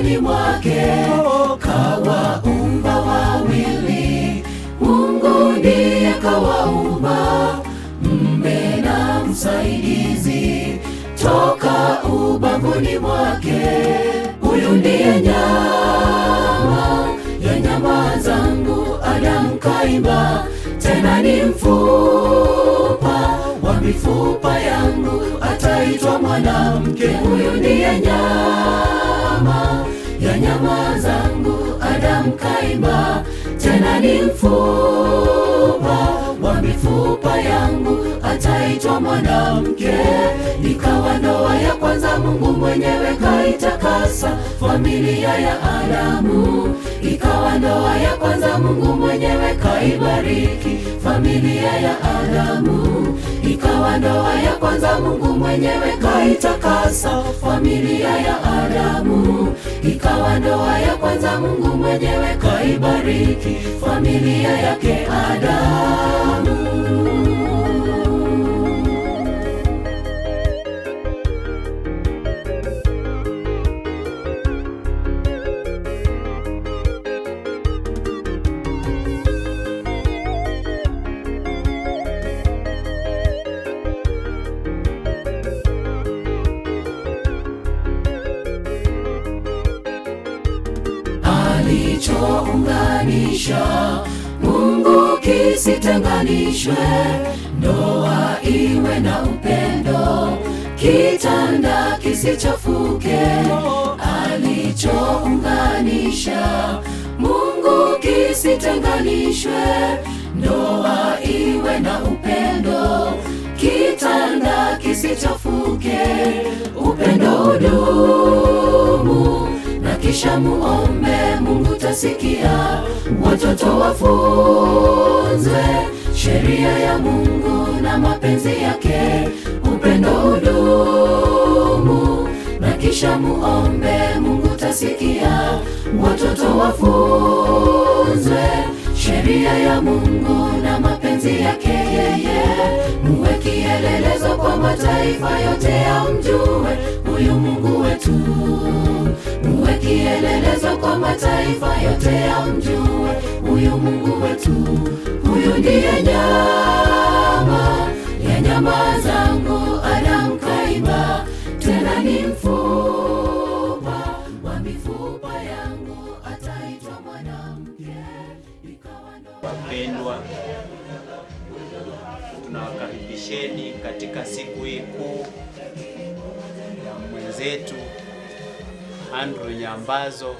Ubavuni mwake kawaumba wawili, Mungu ndiye kawaumba mme na msaidizi toka ubavuni mwake. Huyu ndiye nyama ya nyama zangu, Adamu kaimba, tena ni mfupa wa mifupa yangu, ataitwa mwanamke. Huyu ndiye nyama ya nyama zangu, Adamu kaimba, tena ni mfupa wa mifupa yangu, ataitwa mwanamke. Ikawa ndoa ya kwanza, Mungu mwenyewe kaitakasa familia ya Adamu. Ikawa ndoa ya kwanza, Mungu mwenyewe kaibariki familia ya Adamu. Ikawa ndoa ya kwanza, Mungu mwenyewe kaitakasa familia ya Adamu. Ikawa ndoa ya kwanza, Mungu mwenyewe kaibariki familia yake Adamu. Alichounganisha Mungu kisitenganishwe, ndoa iwe na upendo, kitanda kisichafuke. Alichounganisha Mungu kisitenganishwe, ndoa iwe na upendo, kitanda kisichafuke, upendo udumu na kisha muombe Mungu tasikia. Watoto wafunzwe sheria ya Mungu na mapenzi yake, upendo udumu na kisha muombe Mungu tasikia. Watoto wafunzwe sheria ya Mungu na mapenzi yake, yeye muwe kielelezo kwa mataifa yote yamjue huyu Mungu wetu muwe kielelezo kwa mataifa yote yamjue huyu Mungu wetu. Huyu ndiye nyama ya nyama zangu, Adamu kaimba, tena ni mfupa wa mifupa yangu, ataitwa mwanamke. Ikawa ndoa Wapendwa, tunawakaribisheni katika siku hii kuu ya mwenzetu Andrew Nyambazo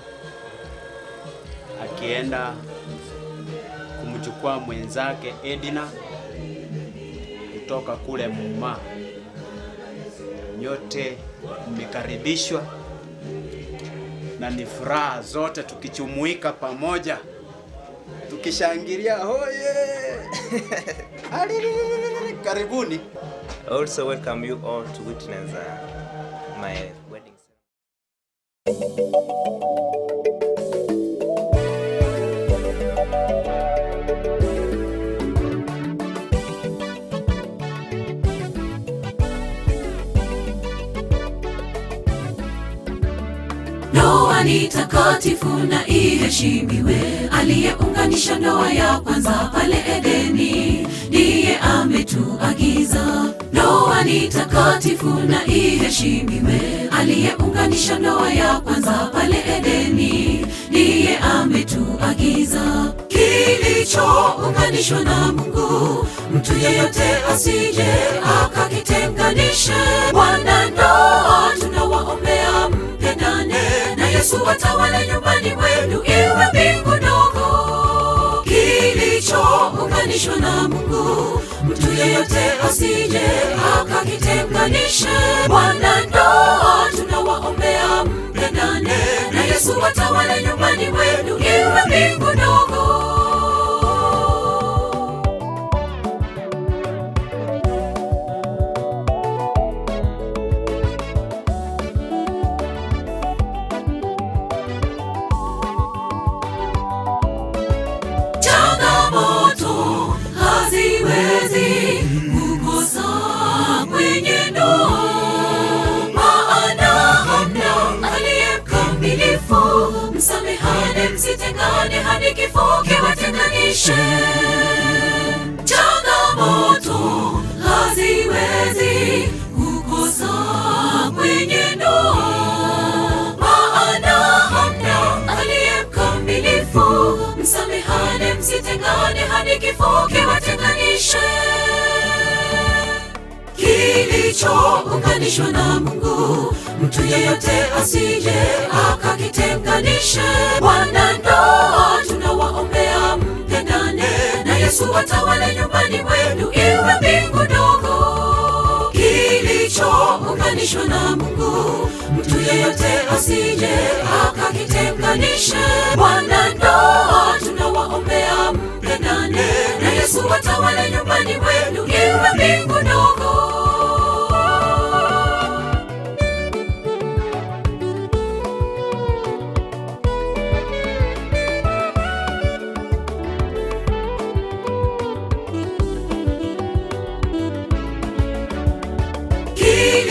akienda kumchukua mwenzake Edna kutoka kule Muma. Nyote mmekaribishwa na ni furaha zote tukichumuika pamoja tukishangilia hoye! Alilililili. Karibuni. I also welcome you all to witness my wedding ceremony. Ndoa ni takatifu na iheshimiwe. Aliyeunganisha ndoa ya kwanza pale Edeni ndiye ametuagiza. Ndoa ni takatifu na iheshimiwe. Aliyeunganisha ndoa ya kwanza pale Edeni ndiye ametuagiza. Kilichounganishwa na Mungu, mtu yeyote asije akakitenganishe. Wanandoa tunawaombea mpendane, na Yesu atawale nyumbani mwenu, iwe mbingu ndogo. Kilichounganishwa na Mungu, mtu yeyote asije akakitenganishe. Wanandoa tunawaombea mpendane, na Yesu atawale nyumbani mwenu, iwe mbingu ndogo. Changamoto haziwezi kukosa kwenye ndoa, maana hamna aliye mkamilifu. Msamehane, msitengane hadi kifo kiwatenganishe. Changamoto haziwezi kukosa kwenye ndoa, maana hamna aliye mkamilifu. Msamehane, msitengane hadi kifo kiwatenganishe. Kilichounganishwa na Mungu, mtu yeyote asije akakitenganishe. Wanandoa tunawaombea mpendane, na Yesu atawale nyumbani mwenu, iwe mbingu ndogo. Kilichounganishwa na Mungu, mtu yeyote asije akakitenganishe. Wanandoa tunawaombea mpendane, na Yesu atawale nyumbani mwenu, iwe mbingu ndogo.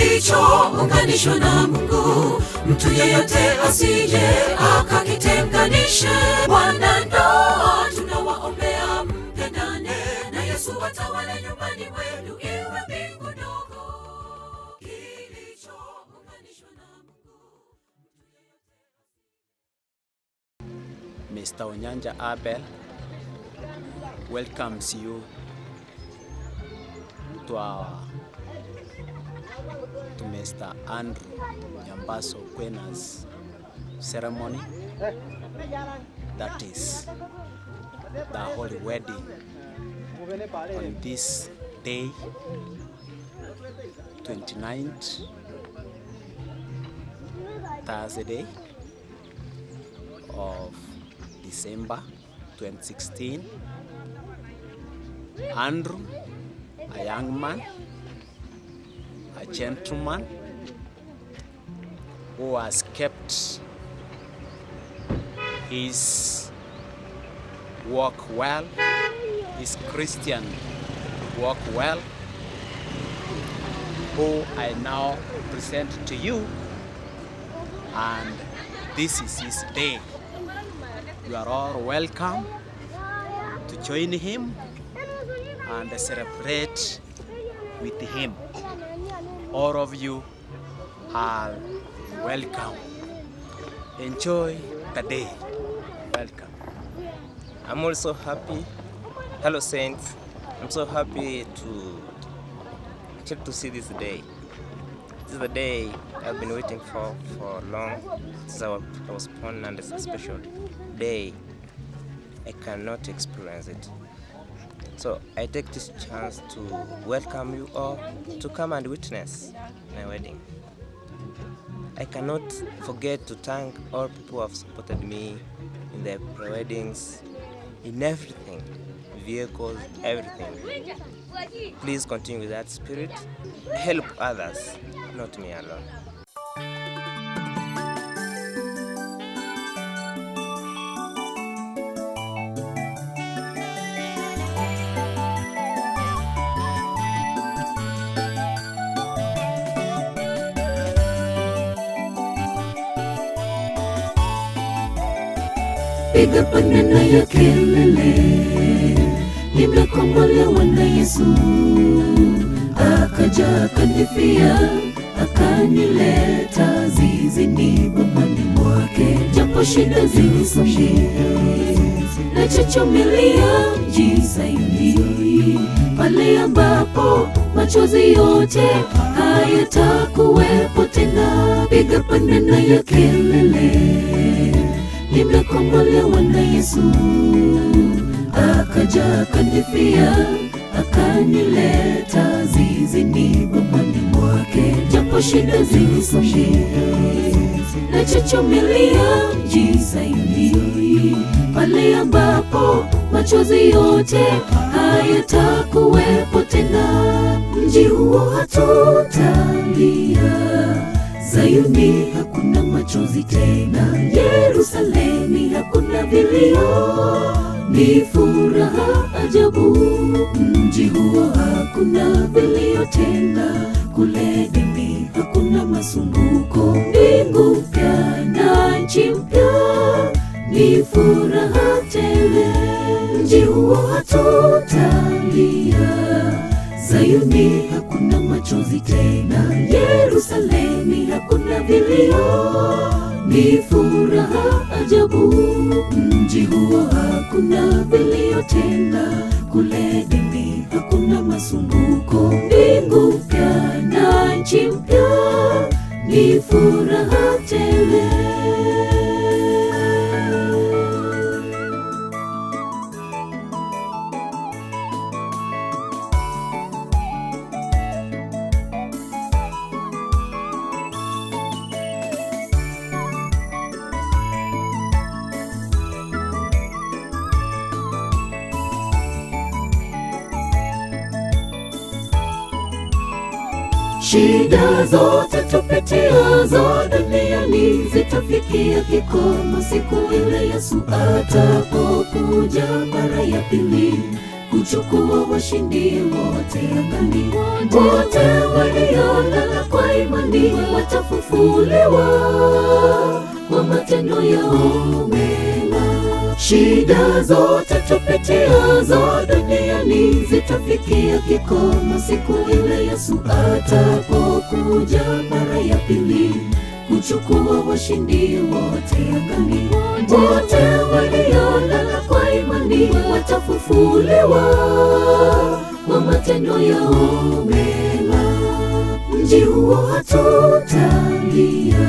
Kilichounganishwa na Mungu, mtu yeyote asije akakitenganishe. Wanandoa tunawaombea mpendane, na Yesu atawale nyumbani mwenu, iwe mbingu ndogo. Kilichounganishwa na Mungu, Mr. Onyanja Abel welcomes you to our to Mr. Andrew Nyambaso Kwena's ceremony, that is the holy wedding on this day, 29th Thursday of December 2016. Andrew, a young man, a gentleman who has kept his work well, his Christian work well, who I now present to you, and this is his day. You are all welcome to join him and celebrate with him. All of you are welcome. Enjoy the day. Welcome. I'm also happy. Hello, saints. I'm so happy to actually to see this day. This is the day I've been waiting for long. Since I was born, and it's a special day. I cannot experience it. So I take this chance to welcome you all to come and witness my wedding. I cannot forget to thank all people who have supported me in the pre-weddings, in everything, vehicles, everything. Please continue with that spirit. Help others, not me alone. Piga panana ya kelele, nimekombolewa na Yesu. Akaja akanifia, akanileta zizini bomani mwake, japo shida zilisonge nachochomelea mji Sayuni, pale ambapo machozi yote hayatakuwepo tena. Piga panana ya kelele, nimekombolewa na Yesu. Akaja akanifia, akanileta zizini bomani mwake, japo shida zilisonge nachochomelea mji Sayuni, pale ambapo machozi yote hayatakuwepo tena. Mji huo hatutalia, Sayuni hakuna machozi tena, Yerusalemu hakuna vilio. Ni furaha ajabu, mji huo hakuna vilio tena, kule Edeni hakuna masumbuko. Mbingu mpya na nchi mpya ni furaha tele, mji huo hatutalia. Zayuni hakuna machozi tena, Yerusalemu hakuna vilio, ni furaha ajabu, mji huo hakuna vilio tena, kule Edeni hakuna masumbuko. Mbingu mpya na nchi mpya ni furaha tele. Shida zote tupitiazo duniani zitafikia kikomo siku ile Yesu atakapokuja mara ya pili kuchukua washindi wote angani. Wote waliolala kwa imani watafufuliwa kwa matendo yao mema. Shida zote tupitiazo duniani zitafikia kikomo siku ile Yesu atakapokuja mara ya pili kuchukua washindi wote angani. Wote waliolala kwa imani watafufuliwa kwa matendo yao mema. Mji huo hatutalia,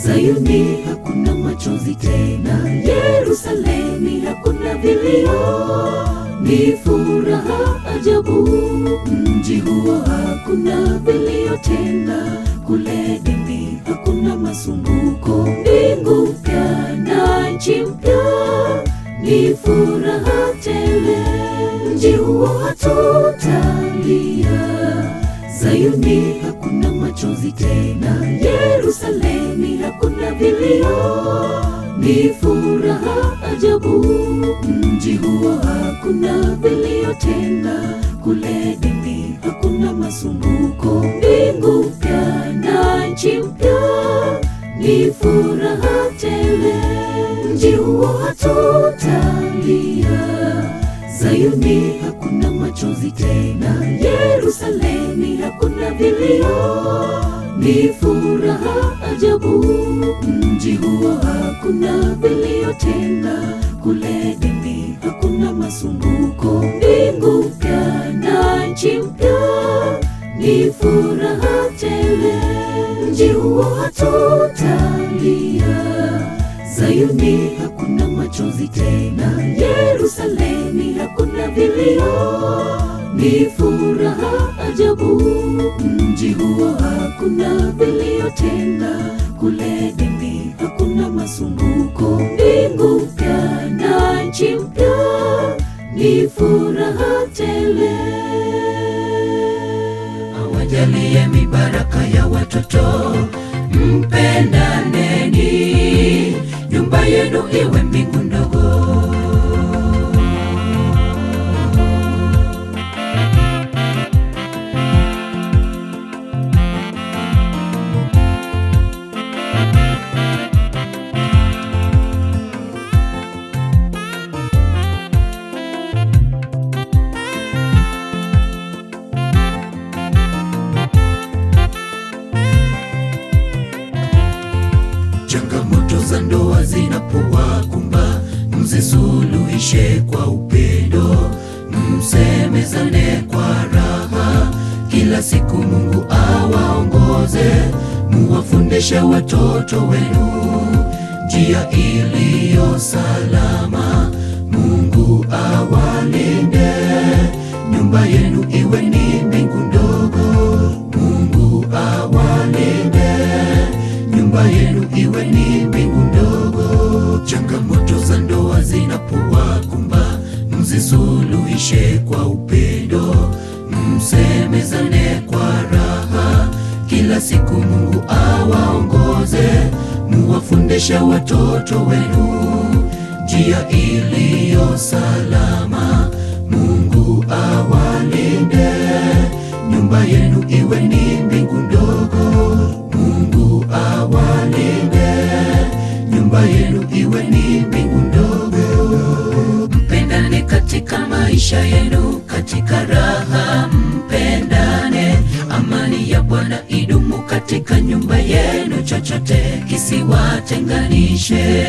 Zayuni hakuna machozi tena, Yerusalemu hakuna vilio, ni furaha ajabu. Mji huo hakuna vilio tena, kule Edeni hakuna masumbuko. Mbingu mpya na nchi mpya ni furaha tele, mji huo hatutalia. Zayuni hakuna machozi tena, Yerusalemu hakuna vilio, ni furaha ajabu. Mji huo hakuna vilio tena, kule Edeni hakuna masumbuko. Mbingu mpya na nchi mpya ni furaha tele, mji huo hatutalia. Zayuni hakuna machozi tena, Yerusalemu hakuna vilio, ni furaha ajabu. Mji huo hakuna vilio tena, kule Edeni hakuna masumbuko. Mbingu mpya na nchi mpya ni furaha tele, mji huo hatutalia. Zayuni hakuna machozi tena, Yerusalemu hakuna vilio, ni furaha ajabu. Mji huo hakuna vilio tena, kule Edeni hakuna masumbuko. Mbingu mpya na nchi mpya ni furaha tele. Awajalie mibaraka ya watoto, mpendaneni, nyumba yenu iwe mbingu ndogo. Changamoto za ndoa zinapowakumba, mzisuluhishe kwa upendo, msemezane kwa raha. Kila siku Mungu awaongoze, muwafundishe watoto wenu njia iliyo salama. Mungu awalinde, nyumba yenu iwe ni mbingu ndogo. Mungu awalinde, nyumba yenu iwe ni mbingu ndogo. Changamoto za ndoa zinapowakumba, mzisuluhishe kwa upendo, msemezane kwa raha. Kila siku Mungu awaongoze, muwafundishe watoto wenu njia iliyo salama. Mungu awalinde, nyumba yenu iwe ni mbingu ndogo. Mungu awalinde, nyumba yenu iwe ni mbingu ndogo. Mpendane katika maisha yenu, katika raha mpendane. Amani ya Bwana idumu katika nyumba yenu, chochote kisiwatenganishe.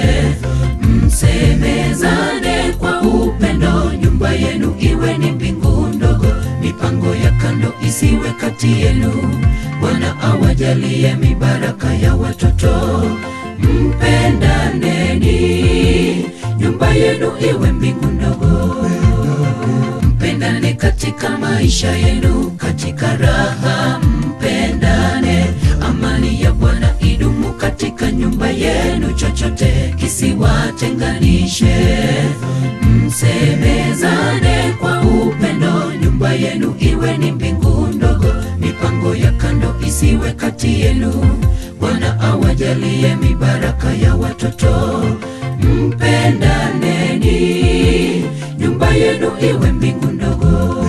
Msemezane kwa upendo, nyumba yenu iwe ni mbingu ndogo, mipango ya kando isiwe kati yenu. Bwana awajalie mibaraka ya watoto, mpendaneni, nyumba yenu iwe mbingu ndogo. Mpendane katika maisha yenu, katika raha mpendane. Amani ya Bwana idumu katika nyumba yenu, chochote kisiwatenganishe. Msemezane kwa upendo, nyumba yenu iwe ni mbingu ndogo, mipango ya kando isiwe kati yenu. Bwana awajalie mibaraka ya watoto, mpendaneni, nyumba yenu iwe mbingu ndogo.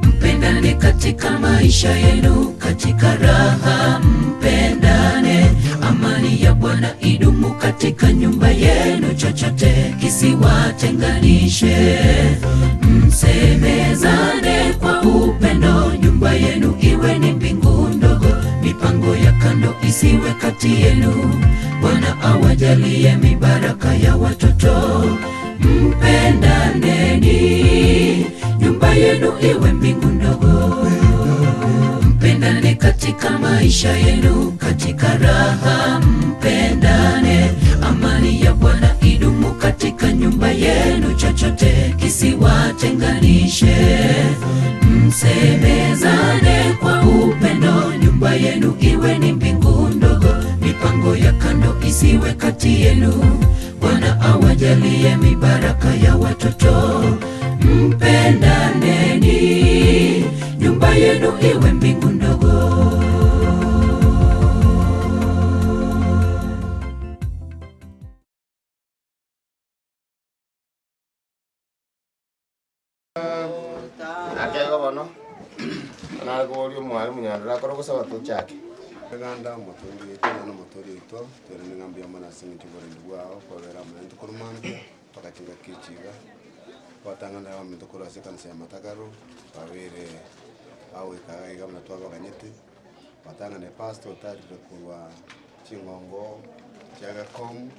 Mpendane katika maisha yenu, katika raha mpendane. Amani ya Bwana idumu katika nyumba yenu, chochote kisiwatenganishe. Msemezane kwa upendo, nyumba yenu iwe ni mbingu ndogo, mipango ya kando isiwe kati yenu. Bwana awajalie mibaraka ya watoto, mpendaneni, nyumba yenu iwe mbingu ndogo. Mpendane katika maisha yenu, katika raha mpendane. Amani ya Bwana idumu katika nyumba yenu, chochote kisiwatenganishe. Msemezane kwa upendo, nyumba yenu iwe ni mbingu ndogo, mipango ya kando isiwe kati yenu. Bwana awajalie mibaraka ya watoto, mpendaneni, nyumba yenu iwe mbingu ndogo. Nakegwa bono, nare koboria omwalimu Nyandore akore ogosaba tochake. Eganda omotongi oito na omotori oito, twerende ng'a mbuya mono ase eng'encho y'oborendi bwao, kobera amo naintwe korwa mambia mpaka chingaki echi iga. Twatang'anire abaminto korwa ase ekanisa ya Matagaro, twabeire bagoika iga iga buna twabaganyete, twatang'anire pastor otarire korwa ching'ongo chia Gakomu,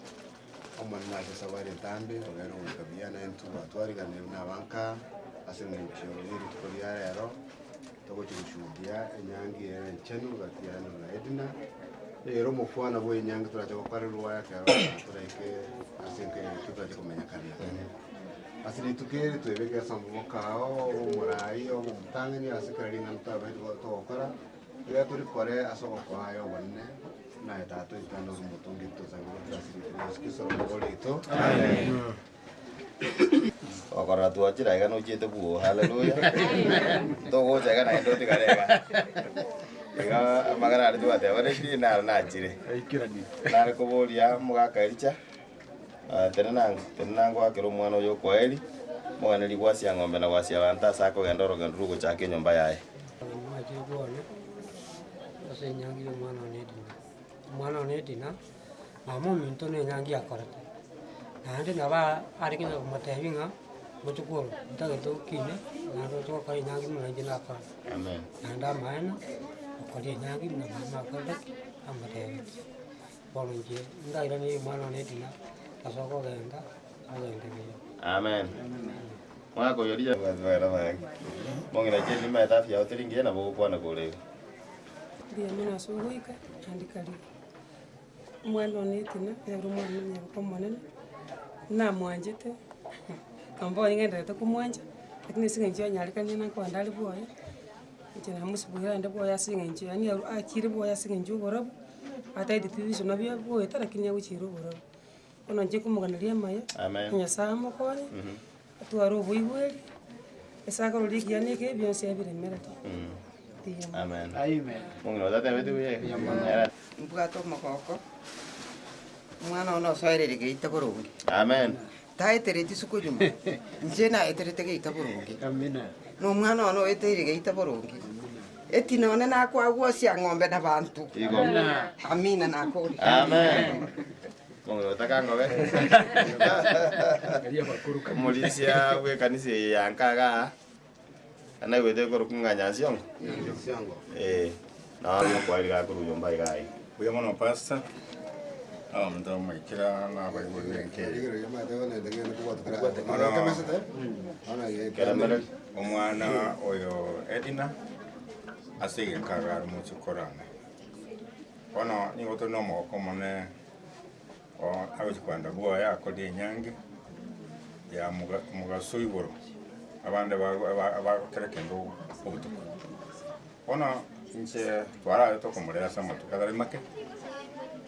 Omonene ase esabari entambe, obeire ogoika buya naintwe twatwariganire buna abanka ase eng'encho ye rituko ria rero, togochia goshuhudia enyangi ere enchenu gati ya Andrew na Edna, ere omofwana bwa enyangi torache gokorerwa ekero toraike ase enka yaito torache komanyekana. Ase rituko eri twebeke ase amaboko ao, obe omorai, obe omotang'ani ase kera ring'ana torabe togokora, Iga torikore ase ogokoa aye obonene, naye Tata oito ande ore omotongi tosabe goetera ase erieta ria Yeso Kristo Omogori oito. Amen. Okorora twachire aiga nochiete bwoo, haleluya. Togocha iga naende otigare iga. Iga amang'ana aria twateba nechire naro nachire. Nare koboria omogaka Ericha, tenena tenena ngoakere omwana oyo okoeri, moganerie gwasia ng'ombe na gwasia abanto ase akogenda orogendo rw'ogochaka enyomba yaye. Mwachire bwane ase enyangi y'omwana one Edina. Omwana one Edina, mama ominto na enyangi akorete, naende nabo arenge na komotebia ng'a mochukuru ntagete okine naende oche gokora enyangi buna inche nakora. Naende amaene, okoria enyangi buna mama akorete ki, amotebetie. Bono inche ndairanerie omwana one Edina ase okogenda, agende buya. Amen. Mwaka oyo riria mong'ina chie nimaete afya yao teri ngiya nabo ogokwana kore igo. Mbuya mono ase ogoika, naende karibu. Omwana one Edna, nere omwana onyaroka omonene, namwanchete, nkamboria ng'endererete komwancha, lakini ase eng'encho yanyarekanire nankogenda are bwoye, inche namosubuire aende bwoye ase eng'encho yaani achire bwoye ase eng'encho ya oborabu, ataeteti ebisona bia bwoeta lakini agochiera oborabu. Bono inche nkomoganeria amaya, Amen. Nyasaye amokonye, atware oboigweri, ase akorora ekiya na ekebe bionsi abiremereti. Mbuya mono. Amen. Mong'ina otatebeti buya? Era Mbwate omogoko, Omwana one osoereire geita boronge. Amen. Taetereti isiko nyuma, inche naeterete geita boronge. Na omwana one oeteire geita boronge. Etina one nakoagwosia ng'ombe na banto. Igo. Amina nakore. Amen. Mong'ina otaka ngobe. Omorisia bw'ekanisa eye ya nka igaa, anaigwete ekorokwa ng'a Nyansiongo? Eh, nao omokwari gakorwa nyomba iga iga. Mbuya mono pastor, abaminto abamoikera na abaibori b'enka eye. Bono omwana oyo Edina ase egeka iga are omochie korana. Bono nigo tore na omogoko omonene agochia kogenda bwoye akorire enyangi ya mogaso igoro, abande bagokera kende obotuko. Bono inche twarabe tokomorera ase amatuko atari make,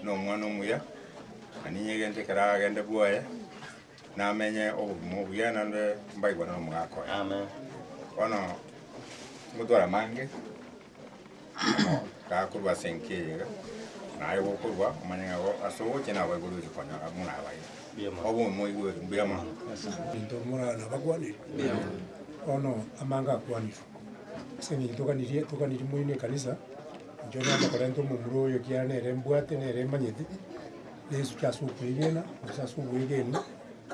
na omwana omuya, na ninyegente ekero agende bwoye, namenye obogima obuya naende mbaigwane na omogaka oye. Bono tingotwara amange. Gakorwa ase enka eye iga, naye gokorwa omanye ng'a ase ogochia nabaibori gochia konyora buna abairi. Obe omoigweri, mbuya mono. Ebinto morana bakwanire, bono amange akwanirwe, ase eng'encho toganirie toganirie moino ekanisa, inche ogende korenta omomura oyo ekiagera nere mbwate nere manyete, na esuki ase okwegena, gose ase obwegenwa,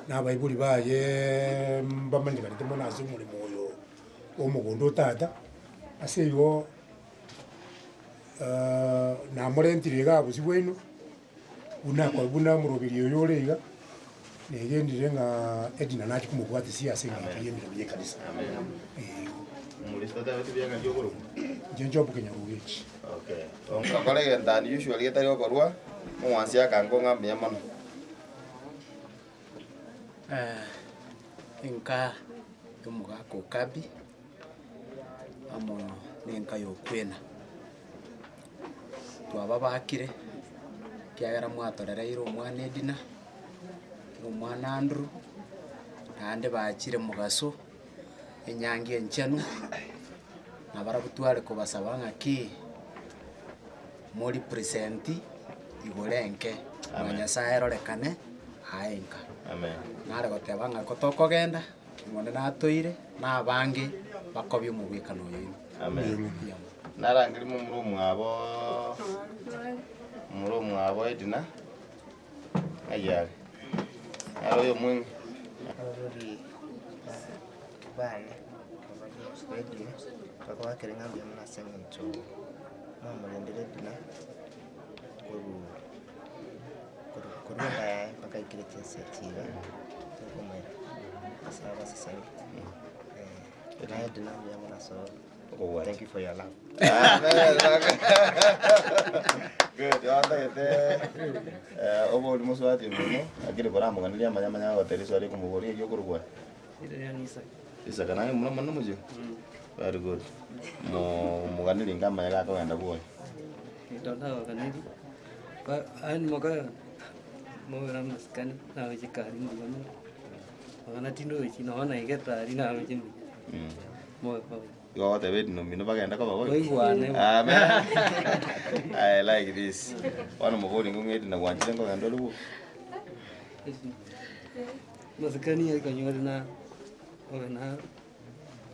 na abaibori bayeeee mbamanyekanete mono ase omoremo oyo bwa omogondo o tata. Ase igo namorentire iga bosio bwaino, buna akore buna omoroberi oyo ore iga, negenire ng'a Edna nachie komobwatisia ase eng'encho y'emeremo y'ekanisa. Eh. Inche Job Kenyarugechi. Okay. Okore egento unusual getari gokorwa, omwansi akango ng'a mbuya mono. Enka y'omogaka o Kabi, amo nenka y'okwena. Twababakire, ekiagera mwatorereire omwana Edina, na omwana Andrew, naende bachire mogaso, enyangi enchenu, nabarabwo tware kobasaba ng'aki morepresenti igoro enke, na Nyasaye arorekane aye enka. Nare goteba ng'a ko tokogenda. Omonene natoire, na abange bakobia omogwekano oyo ime. Amen. Narangerie momura omwabo momura omwabo Edna, ng'ai are? Nare oyo omweng'e. Abarori bane abarori Edna bakobakera ng'a mbuya mono ase eng'encho mwamorendire Edna korwa korwa enda yaye mpaka aikire chinsa echi iga, tokomoira ase abaseseni naye Edna mbuya mono ase thank you for your love. Good, otagete eh, obori mosubati omino, lakini koramoganerie amanya amanya agotebia eswali ekomoboria eyio okorokwa Isaka naye omura omonene omochie? Very good. Mo moganerie inga amanya gakogenda bwoye. Igo ogoteba edini omino bagende koba boigo? Baigwane. Amen. I like this. Bono mobori ng'o ng'a edini gwanchire nkogenda ore bwoka? Masikani aikanyore na obe na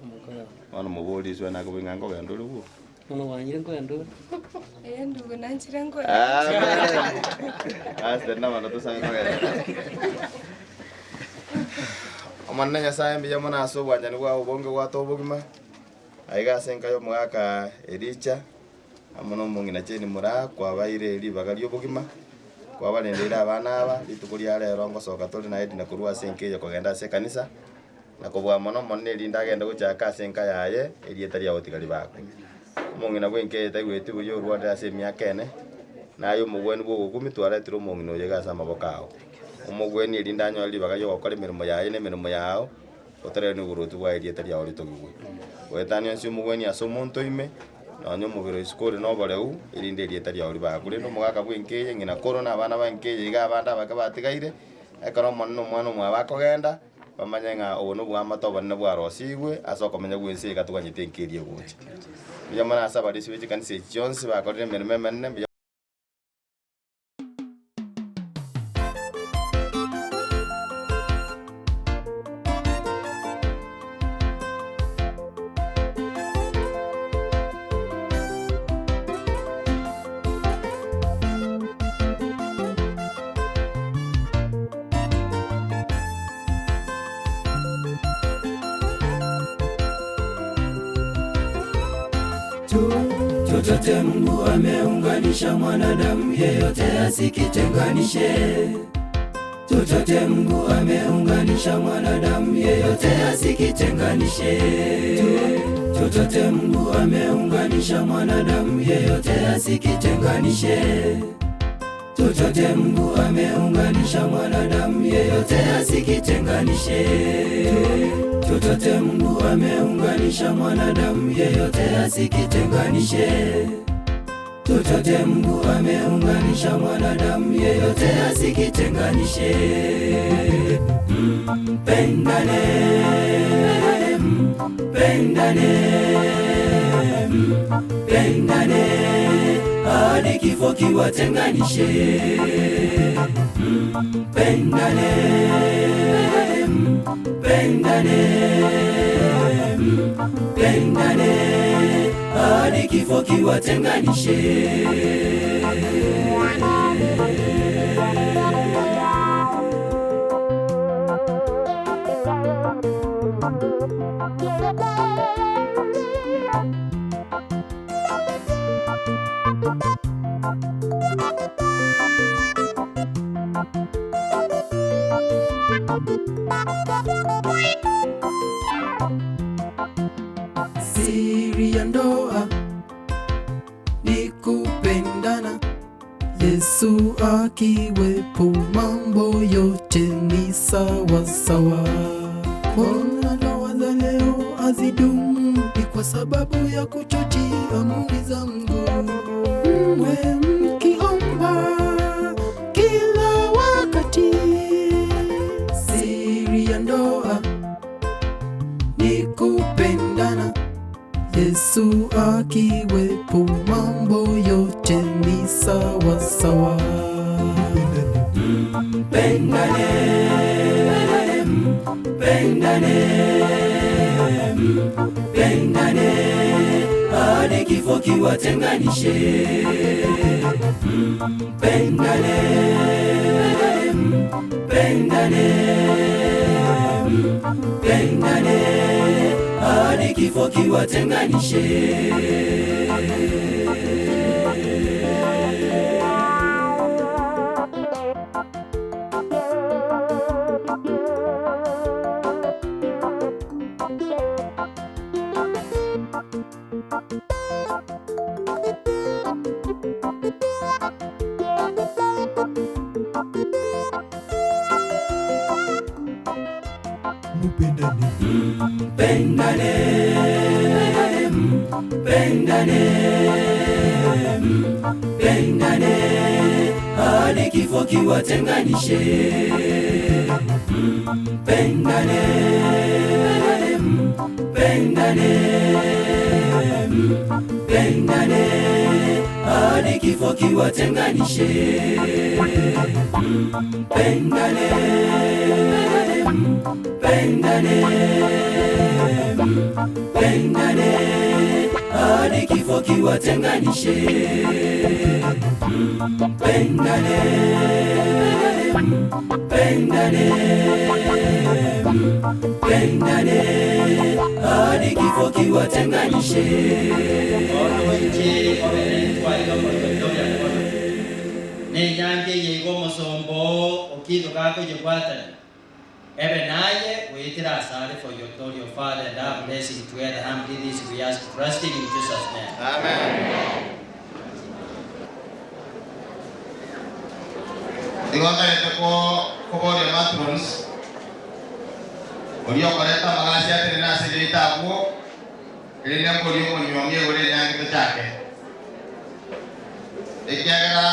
omokora. Bono mobori iswe nakoboria ng'a nkogenda ore bwoka? Bono gwanchire nkogenda ore? Ee ndugu nanchire nkogenda. Amen. Pastor nabono tosabe kogenda. Omonene Nyasae mbuya mono ase obwanchani bwao obonge gwatoa obogima, aiga ase enka y'omogaka Elija, amo nomong'ina Jane Moraa kwabaire ribaga ri'obogima, kwabarendeire abana aba, rituko ria rero ngosoka tore na Edna korwa ase enka eye kogenda ase ekanisa, na kobua mono Omonene erinde agende gochaka ase enka yaye, erieta riao tiga ribakwe. Omong'ina bw'enka eye taigweti buya orwarire ase emiaka ene, na aye omogwenu bw'ogokumia twaretire omong'ina oyo iga ase amaboko ao. Omogwenie erinde anyore ribaga ri'ogokora emeremo yaye na emeremo yao, otarere noboruoti bwaye erieta riao ritogigwe. Goetania onsi omogwenie ase omonto ime, nonya omobere o isiko ore noboreu, erinde erieta riao ribakwe. Korende omogaka bw'enka eye, ng'ina koro na abana b'enka eye iga abande abake batigaire, ekero Omonene Omwana omwabo akogenda, bamanye ng'a obo nobwamate obonene bwarosigwe ase okomenya gw'ense eye gatoganyete enka eria egocha. Mbuya mono ase abarisia be chikanisa echi chionsi bakorire emeremo emenene, mbuya. Chochote Mungu ameunganisha, mwanadamu yeyote asikitenganishe. Chochote Mungu ameunganisha, mwanadamu yeyote asikitenganishe. Chochote Mungu ameunganisha, mwanadamu yeyote asikitenganishe. Chochote Mungu ameunganisha, mwanadamu yeyote asikitenganishe. Chochote Mungu ameunganisha, mwanadamu yeyote asikitenganishe. Chochote Mungu ameunganisha, mwanadamu yeyote asikitenganishe. Mpendane, mpendane, mpendane hadi kifo kiwatenganishe. Mpendane, mpendane, mpendane hadi kifo kiwatenganishe. Siri ya ndoa ni kupendana, Yesu akiwepo mambo yote ni sawa sawa. Mbona ndoa za leo hazidumu? Ni kwa sababu ya kuchochea amri za Mungu. Mwe mkiomba kila wakati. Siri ya ndoa ni kupendana, Yesu akiwepo mambo yote ni sawa sawa. Mpendane, mpendane, mpendane hadi kifo kiwatenganishe. Mpendane, mpendane, mpendane hadi kifo kiwatenganishe. Mpendane, mpendane, mpendane hadi kifo kiwatenganishe. Mpendane, mpendane, mpendane hadi kifo kiwatenganishe. Mpendane, mpendane, mpendane hadi kifo kiwatenganishe. Mpendane, mpendane, mpendane hadi kifo kiwatenganishe. Nenyange yeigo omosombo okitho gakojebwatani Ebe naye witira asare for your glory, O Father, and our blessing together humbly this we ask, trusting in Jesus' name. Amen. Ndigondarete koboria matrons oria okoreta amagasi atire nasegerete abwo erinde nkoria omonyuomi egore enyangete chake ekiagera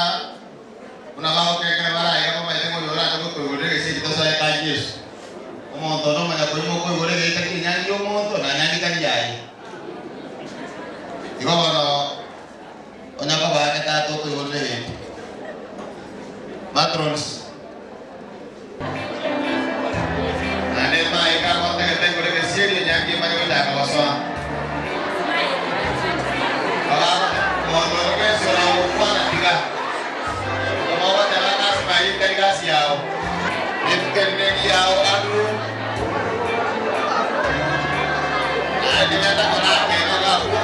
buna bagokekere baraiga bamaete ng'oyo orate gokoigorera egesegi tosoe ka Yesu omonto ono omanya koima okoigora egeita kia enyangi ya omonto na nyangi tari yaye igo bono onya kobane tata okoigorera egento matrons naende maika gotegete igoro egesieri enyangi emanye gochaka gosoa mondo ono bwensi oragokwana tiga omogoteba gasi mayi tari gasi yao ritukerire yao Andrew naende nenda konakego gakwo.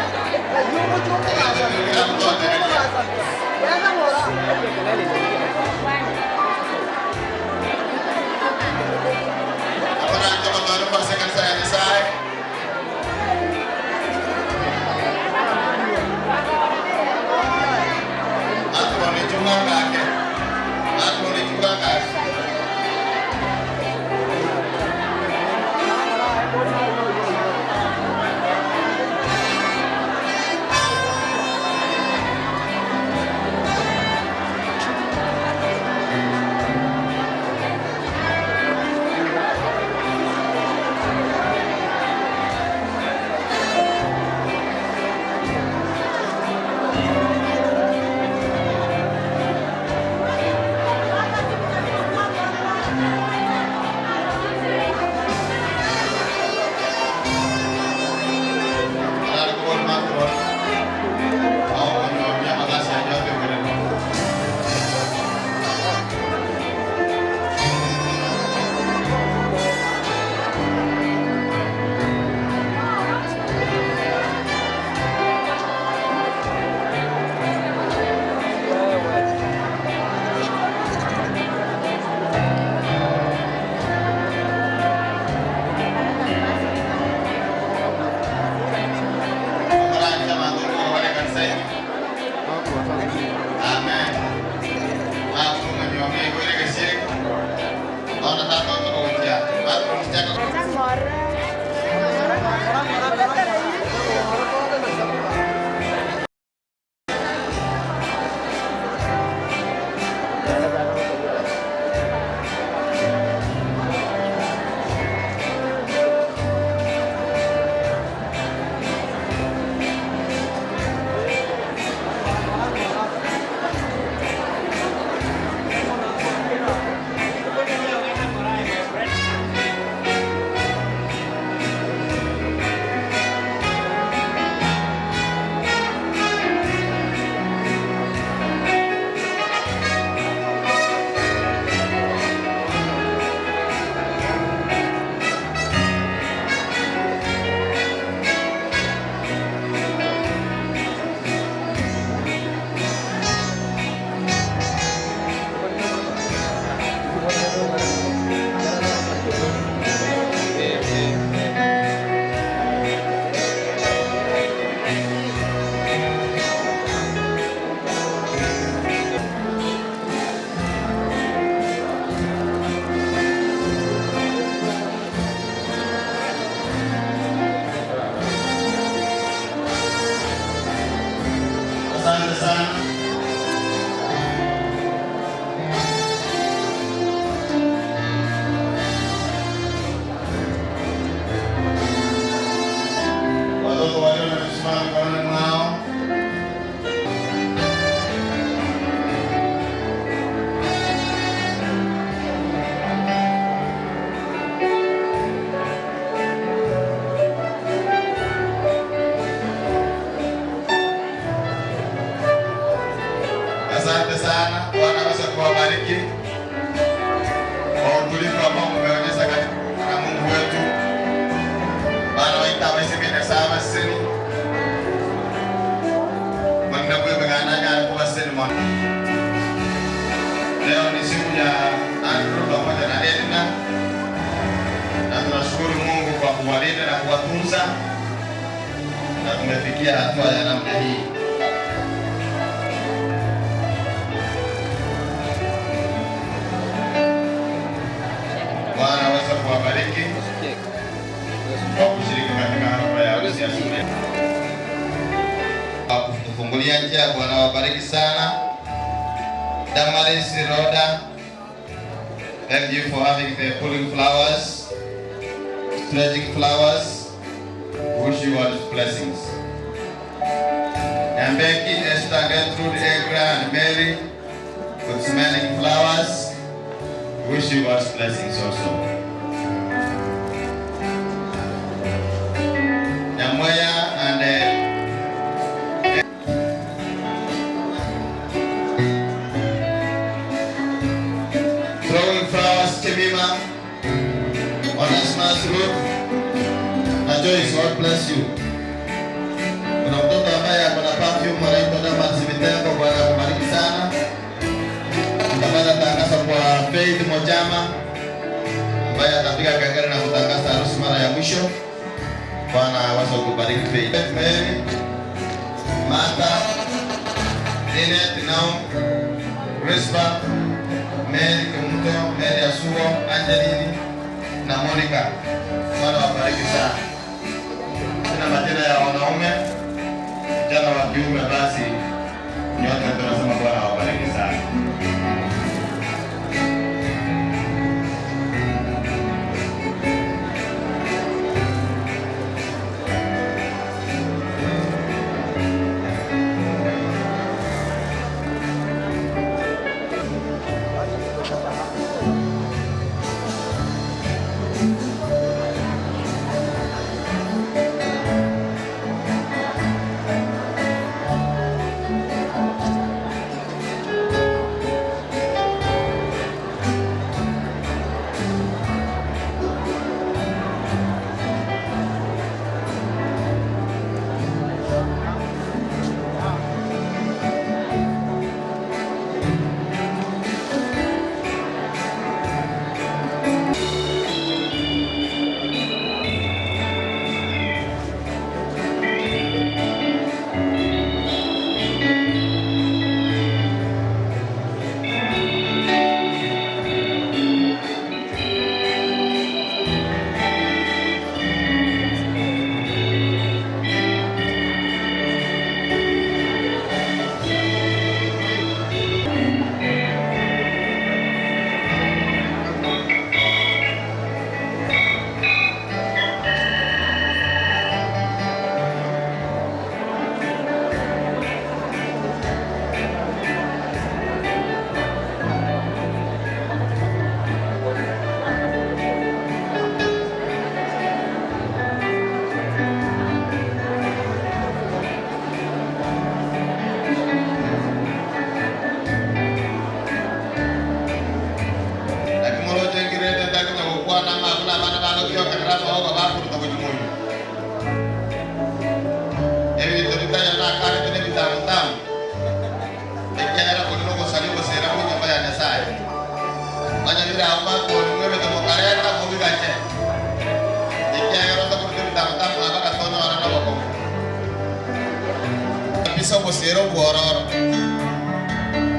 Asante sana. Watoto walio na mishumaa mikononi mwao. Asante sana, Bwana aweze kuwabariki kwa utulivu ambao mmeonyesha katika na Mungu wetu. Bana waita abaisibine sawa sini mwenda kwebegana nyara kuba sini mwana. Leo ni siku ya Andrew pamoja na Edna, na tunashukuru Mungu kwa kuwalinda na kuwatunza na tumefikia hatua ya namna hii. Bwana aweze kuwabariki kwa kushiriki katika hafla ya harusi ya shule. Kwa kutufungulia njia, Bwana wabariki sana. Damaris Roda, thank you for having the pulling flowers, stretching flowers. Wish you all blessings. Nyambeki, Esther, Gertrude, Egra, and Mary, with smelling flowers. Wish you God's blessings also. Nyamwaya and throwing flowers, Chemima, Onesimus Ruth, na Joyce, God bless you. Kuna mtoto ambaye ako na Safi mwanaitwa Damas Vitengo, Bwana akubariki sana. Tutapata tangazo kwa Faith Mojama ambaye atapiga kengele na kutangaza harusi mara ya mwisho. Bwana aweze kubariki Faith. Mary, Martha, Linet, Naum, Rispa, Mary Kemuto, Mary Asuo, Angelini na Monica. Bwana wabariki sana. Sina majina ya wanaume, vijana wa kiume, basi nyote tunasema Bwana wabariki sana. Lakini molocho ingirete ndakina gukwana ng'a buna abana bagotiokerera amaboko bakuruta gochimoyo. Ebinto bitaya nakarete nebitamutamu ekiagera kori nogosari ogosera mu nyomba ya Nyasaye. Manyarire abo bakori mwebete mokareta mobigache. Ekiagera otakuruta ebitamutamu abakatonyora nobokomo. Kabisa ogosera obwororo.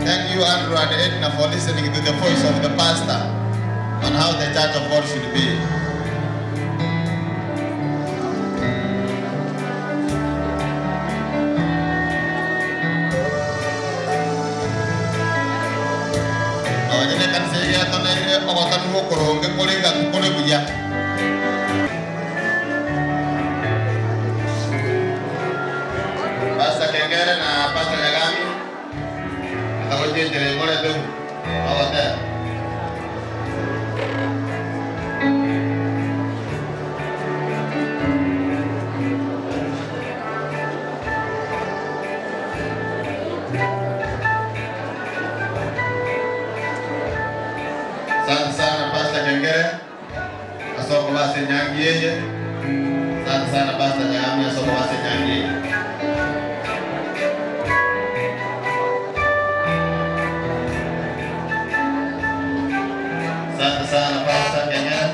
Thank you, Andrew and Edna, for listening to the voice of the pastor on how the church of God should be. Nonye kanisa igetoneire ogotani gokoronge kore ngaki kore buya. Pastor Kengere na Pastor Nyagami Ntagochinchere ngorete ogotera. Asante sana Pastor Kengere. Asoko basi nyangi yeye. Asante sana Pastor Nyagami asoko basi nyangi yeye. Asante sana Pastor Kengere.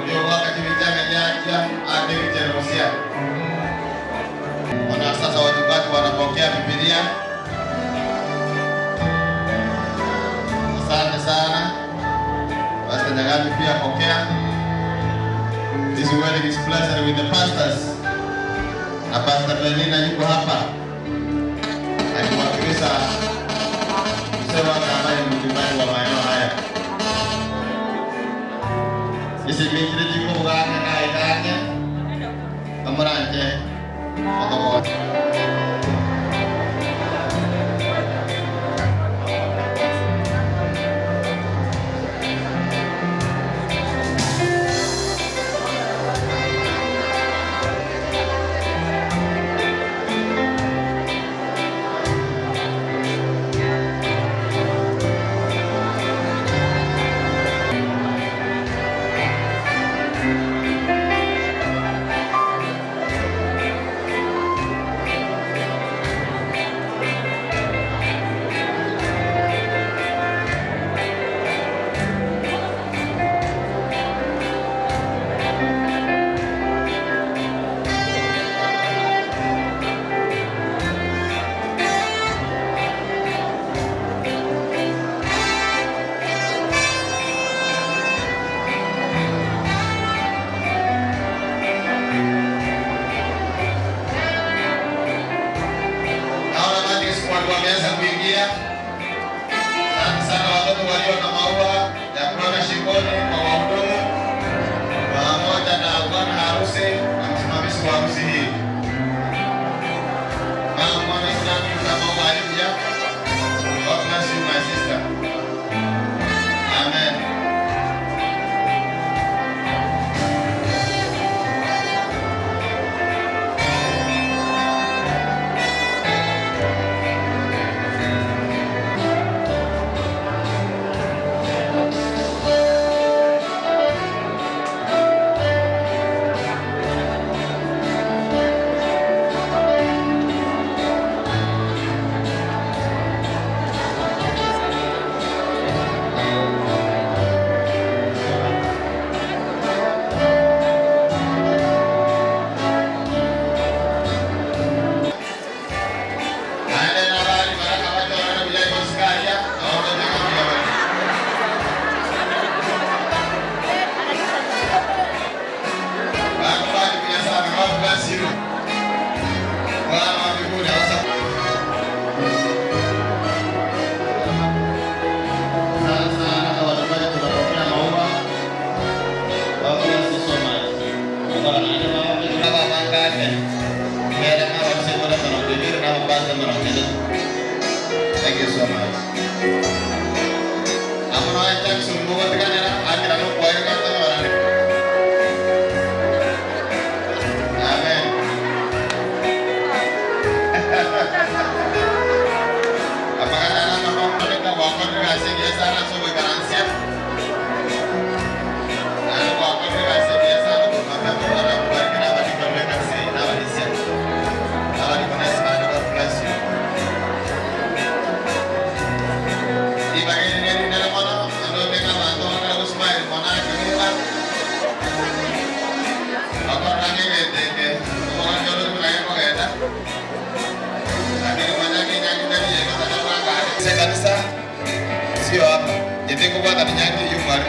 Ndio wakati vijana jaja akivicherusia. Ona sasa wachungaji wanapokea Biblia. Asante sana. Pastor Nyagami pia pokea. This wedding is blessed with the pastors. Na Pastor Belina yuko hapa akiwakilisha mzee wake ambaye ni mchungaji wa maeneo haya. Isi mikire jiko bugake na idanye amuranje otobo. Morai Jackson mogotiganera akera nokwaire gatonyorane. Amen. Amagana namakoneka gwakorire gasi egiya sana ase ogoikaransia. Naende gwakorire gasi egiya sana korwa mapema Bwana akubariki na abarikoni b'ekanisa eye na abarisia. Abarikonesi bande God bless you. Ribaga eri nerinene mono, naende otebe abanto bakare gosmile mono ake ng'uma. Bakorora ng'a egento eke omogaka ore buna gekogenda, lakini manya ng'a enyangi tari eye gose tari Ase ekanisa sio hapa, inche tinkobwatana nyangi eyio mware.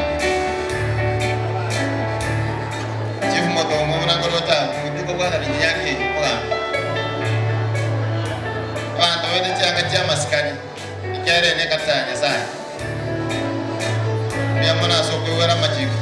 Chief Motongo buna nkoroche abwo, tinkobwatana nyangi eyio mogambi. Abanto baete chianga chi'amasikani, ekiagera eye nekanisa ya Nyasae. Mbuya mono ase okoigwera amachiko.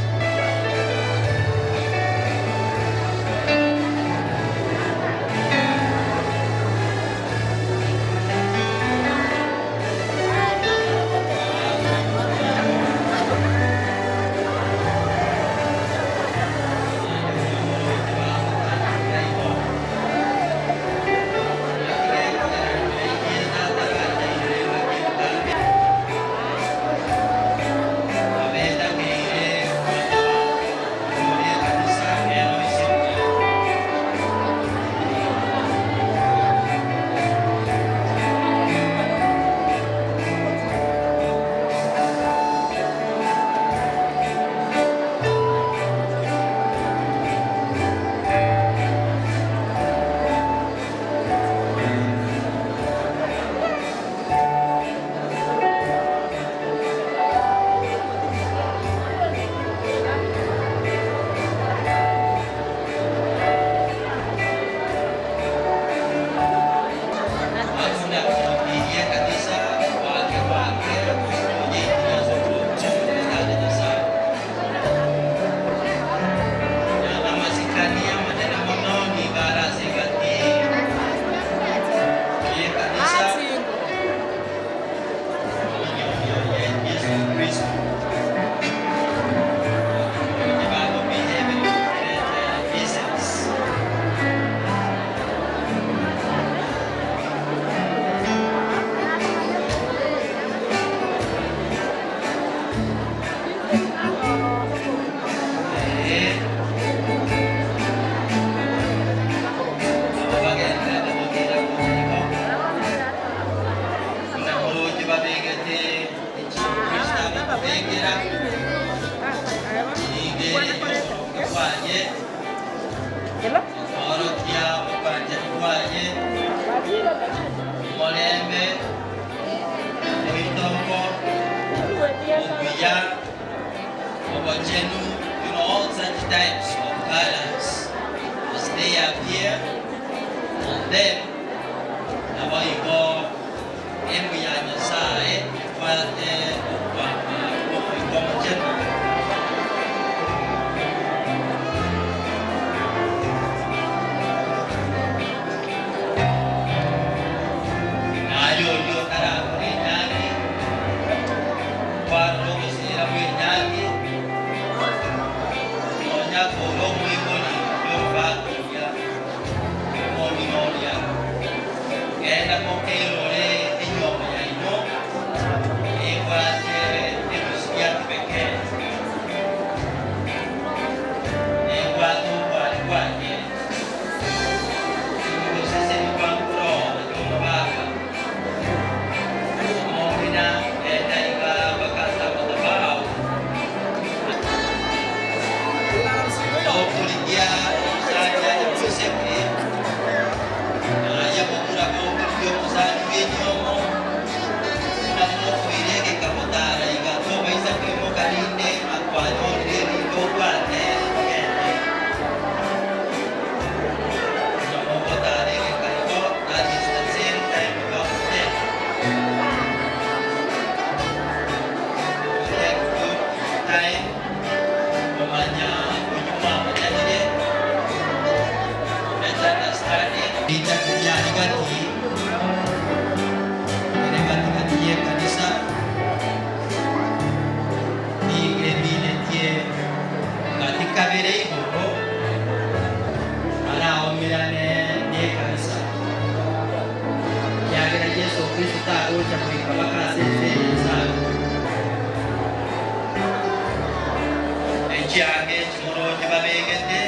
Chianga echi moroche babegete,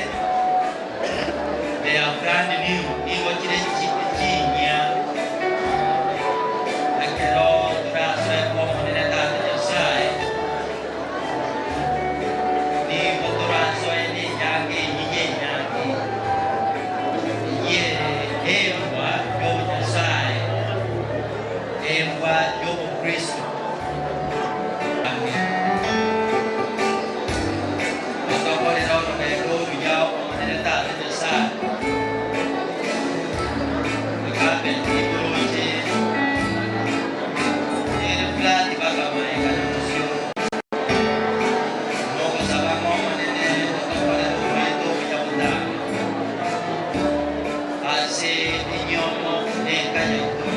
they are brand new, nigo chire chinyia. Ekero torasoe kw'Omonene Tata Nyasae, nigo torasoe nechianga eyio y'enyangi, eyio ere embwa y'obonyasae, embwa y'obokristo. Otokorere orogendo oruya, Omonene Tata Nyasae. Ekapeti toroche ere flat bakamaeka na bosio. Nogosaba ng'a Omonene otokorere omoeto omuya botambe ase enyomo na enka yaito.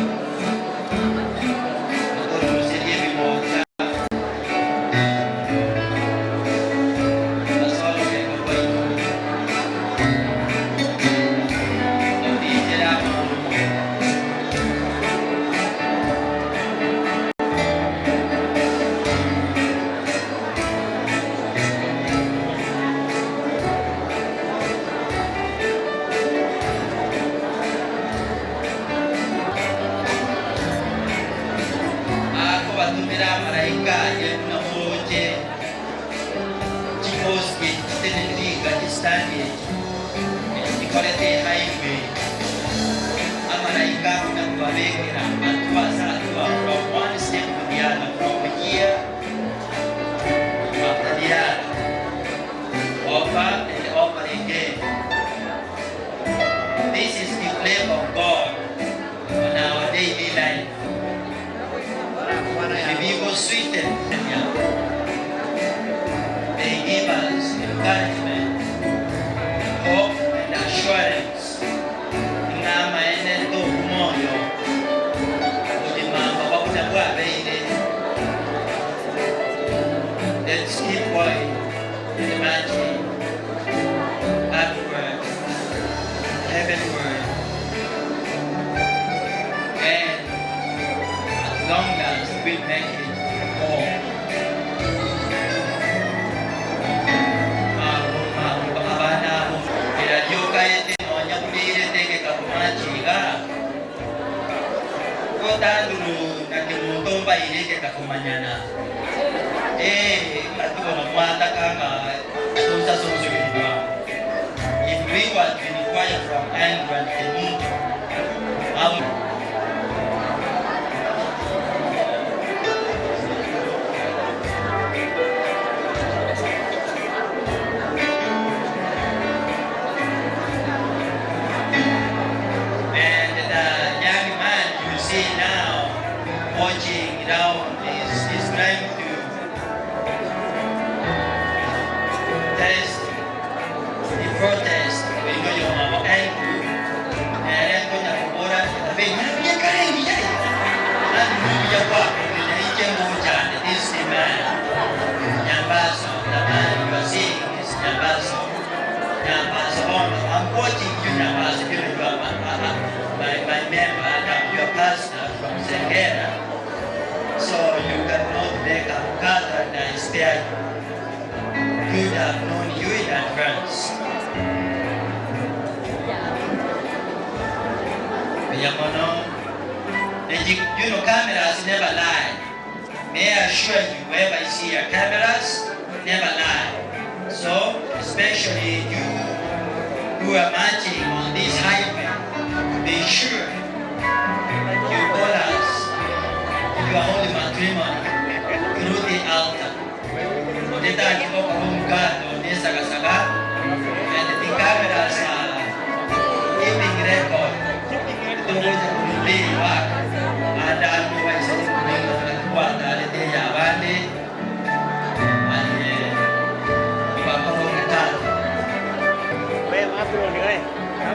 Otoruserie ebimocha ase orogendo rwaito, totichere amagoro. Akobatomera amalaika aye buna moroche chipost echi chitenenire iga, chistand echi, echi chikorete ehighway. Amalaika buna kobabekera hatua ase hatua from one step to the other, from here after the other, over and over again. This is the plan of God on our daily life. Ebigo sweeten, they give us encouragement, hope and assurance. Ng'a amaene tokumoyo obogima buna bwabeire. Let's keep going and marching upward, heavenward, and as long as we make it home. Abana abo erariokaete nonya burirete gekakomachiga gotanduru na kemonto mbaire gekakomanyana eh atibono mwatakanga sonsa sonsoirwa. If we were to inquire from Andrew and Kemunto, how And the young man you see now watching down is trying to test the protest. We know your mama Andrew. And konya kubora abe nyabye kaeni yai. Andrew ya kwa naiche moja. This is the man. Nyambazo, the man you are seeing is Nyambazo. Nyambazo, I'm watching you, Nyambazo. You know you are my member, and I'm your pastor from Sengera. So you cannot make a cut and I spare you. Could have known you in advance. Yamono, you know, cameras never lie. May I assure you, wherever you see your cameras, never lie. So, especially you who are marching on this highway, be sure you call us your holy matrimony through the altar. Odeta akitoka humkato nesagasaga, and the cameras are keeping record. Tukuja kumuli wak and anu waisani kuminga kwa talete ya bande and bakoro mkato.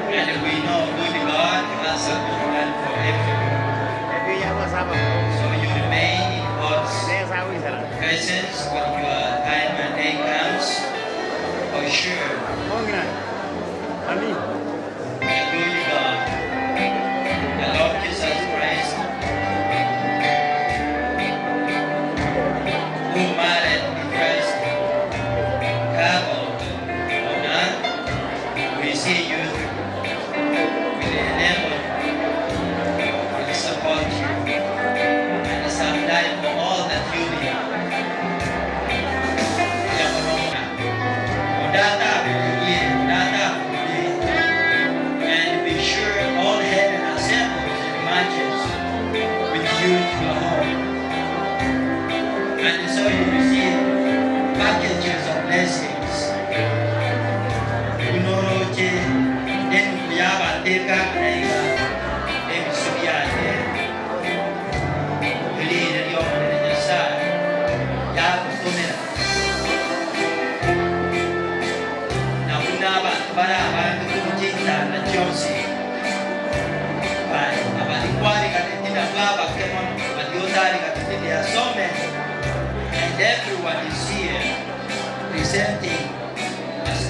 And we know good God has a good plan for everyone. So you remain in God's presence when your time and day comes. For sure. The good God, the Lord Jesus Christ, who married the first couple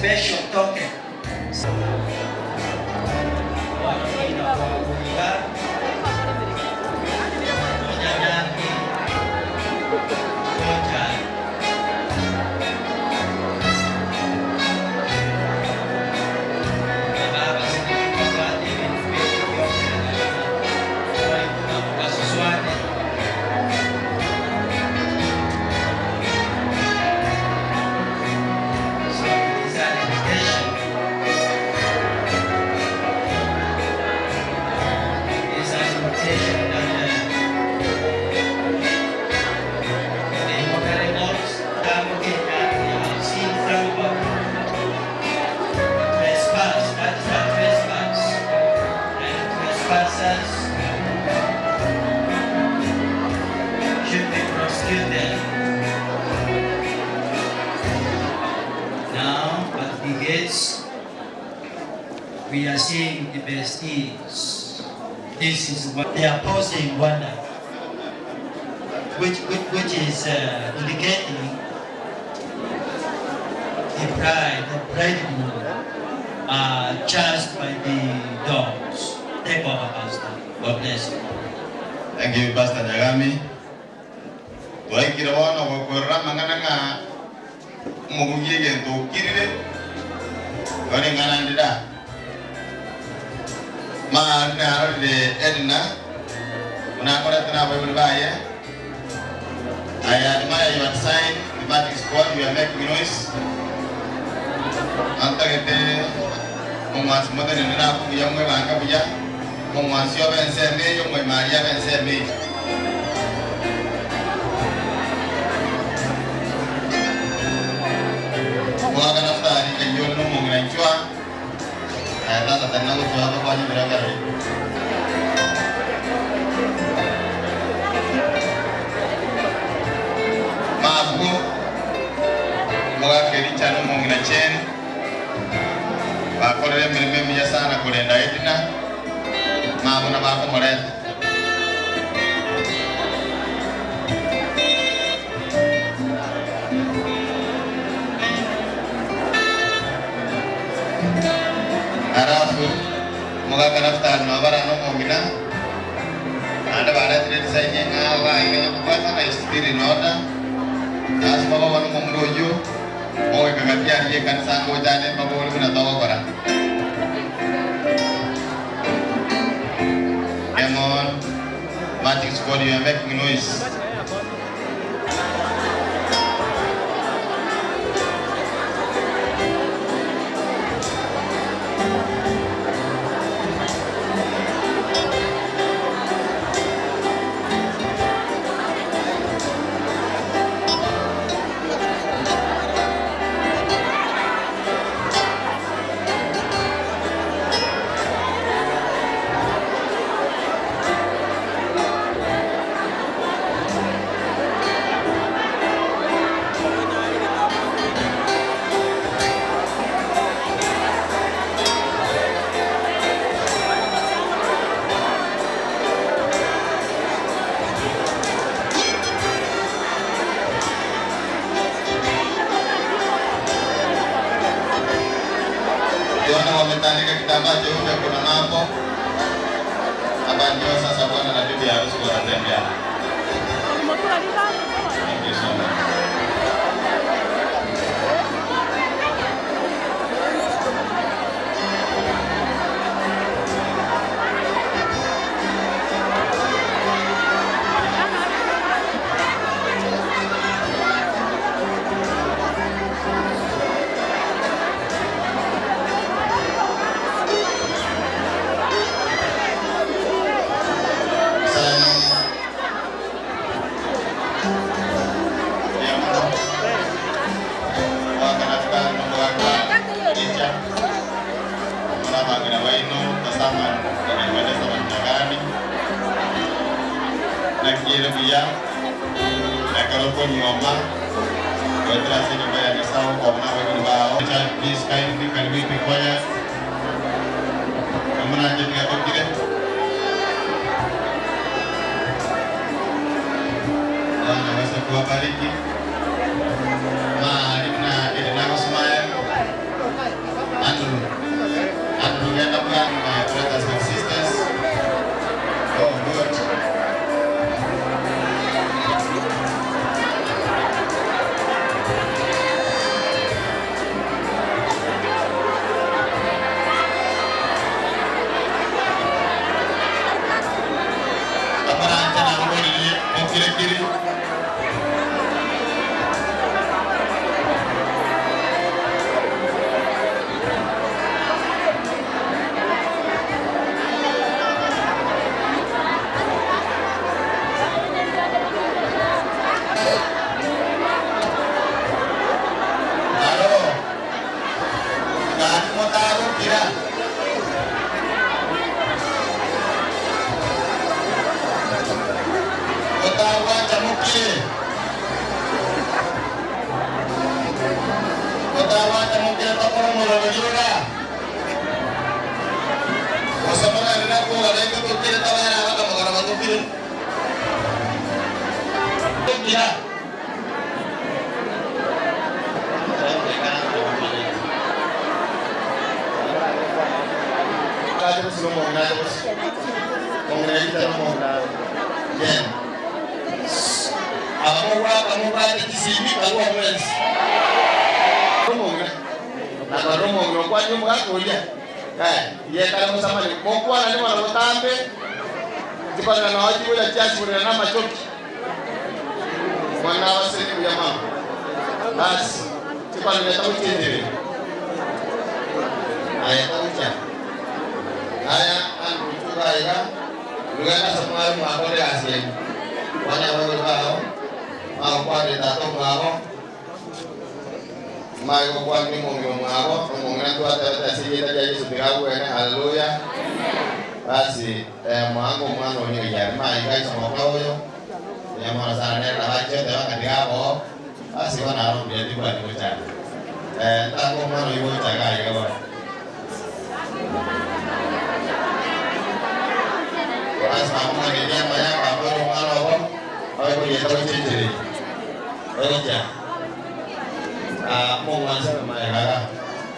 special token. Is an invitation that the Honorable seen somebody trespass, that is a trespass, and trespassers should be prosecuted. Now, at the gates, we are seeing the besties. This is what they are posing wonder, which is indicating the bride, the bridegroom, are chased by the dogs. Take over, Pastor. God bless you. Thank you, Pastor Nyagami. Twaikire bono gokorera amang'ana ng'a omobugi egento okirire ore ng'ana ndira maari narorire Edna munakorete na abaibori baye. I admire your design, the magic squad, you are making noise. Antagete omwansi motene nirakubuya mwebanga buya omwansi obense emeyo mwemari abense emeyo. Mwaka naftari kanyori nomong'ina nchwa tata tena gutwa tokwanya biragare. Mabu mwakeri chano mong'ina chen bakorere emirimo emiya sana kurenda Edna mabu na bakomoreta. Halafu mugaka naftari nobara nomong'ina naende baretire design eng'ao baiganya kobwata na still in order. Lazima baba nomomura oyio ogwekagatia aria ekanisa ngochane mbabori buna togokora. Come on, magic squad, you are making noise. Ukiona wametandika kitambaa cheupe, kuna mambo hapa. Ndio sasa bwana na bibi harusi wanatembea. Thank you so much. Nakire buya nakaroko nyoma wetera se nyumba ya Nyasaye okobona abaibori bao. Please kindly can we be quiet? Omwana tigatokire. Bwana aweze kuwabariki. Mwalimu na Edna Smile. Gokora omoroberi ora. Gose mogenderere kogana intwe tokire tobere abakamogana batokire. Tokira. Kache gose nomong'ina ache gose. Omong'ina Elisa nomong'ina Jane. Aba mogwaka mobwate chisimi barua mwensi. Omong'ina. Na korora omong'ina okwanire omogaka oria. Eh, yekare mosamani. Mokwanane bono botambe. Chikorera nao chigocha chiasiborera namachoki. Mwana abasemi buya mono. Basi, chikorera tagochienchereri. Aye tagochia. Aya, Andrew tuga aiga. Rugenda ase mware mwakore egasi yaino. Kwania abaibori bao, magokwanire tata omwabo, mage gokwanire omong'ina omwabo, na omong'ina twatebete ase erieta ria Yeso tiga agwene, Haleluya. Basi, mwango omwana oria oyio are maiga ase omokora oyo, mbuya mono sana nere nabo achia oteba ng'a tiga aboo, basi bono aro mbuya tibwati gochanda. Ntake omwana oyio gocha iga aiga bono. Ase bamwangeria amaya, bamwera omwana obo, baikorieta gochenchereria. Ogochia. Ah, omong'wansi abe magega iga.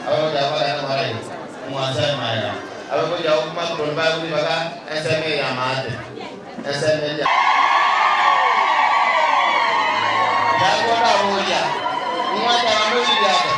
Abe gocha baragenda baraiga. Omong'wansi abe magega. Abe gocha okomatorori baye ribaga ensemo eye y'amaate. Ensemo eria. Yakobo aboria, Nimwateba moiriate?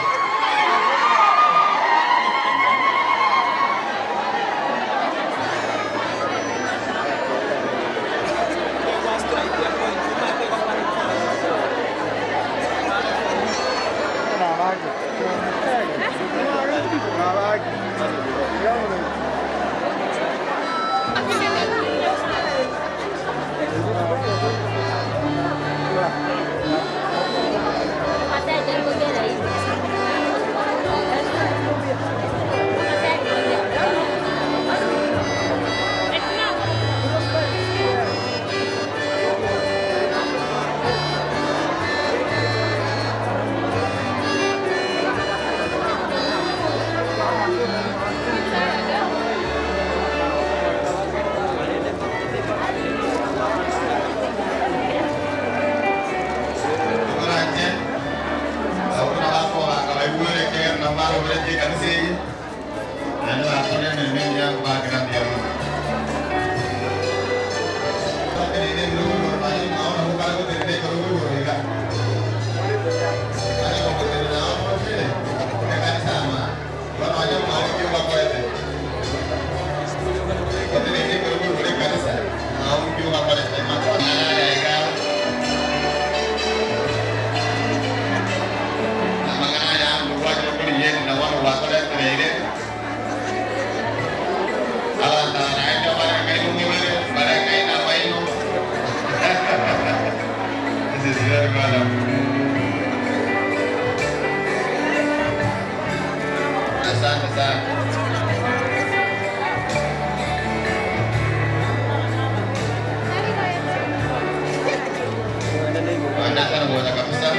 Tokoranche abwo buna bakobanga baigwere ekiagera nabo baroberetie ekanisa eye, naende bakorire emeremo engiya nkobakera mbuya mono. Bateneine ebirogo igoro baye omwao nabo okare gotenena ekerogo igoro iga. Onye gogotenena ao norokire, ekanisa ama, igo nonye omwao ki obakorete. Oteneine ekerogo igoro ekanisa, mwao ki obakorete. Amang'ana aya iga. Amang'ana aya amo gwachire korigia na bono gwakoretereire. Abanto aba naende bareng'aine omobere, bareng'aine amaino. This is very wonderful. Asante sana. Asante sana bwana kabisa.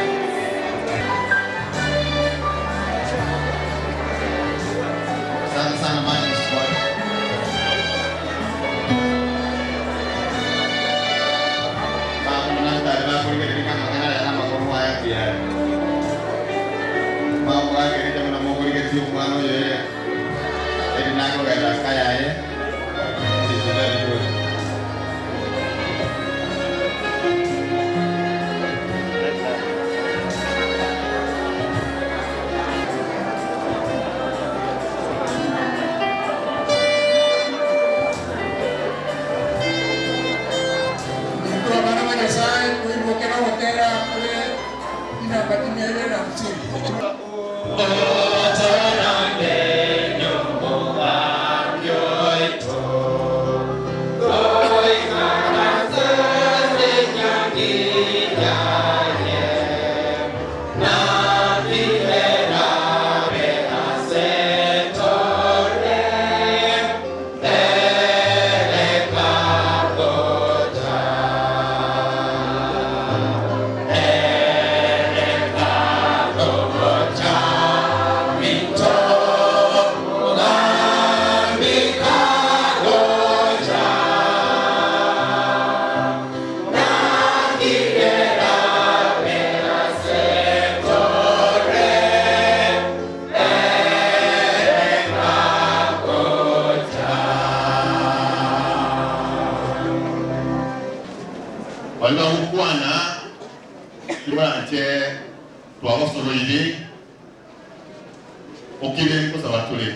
Asante sana Magic Squad. Bamunantari bakurigereria amang'ana aya namakomo aya kiare. Bamugakereria buna mogorigereria omwana oyo ere eri nakogenda nka yaye. This is very good. Intwe abana ba Nyasae toimoke nogotera kore chinamba chimia ibere na hamsini. Okire nkosaba tore.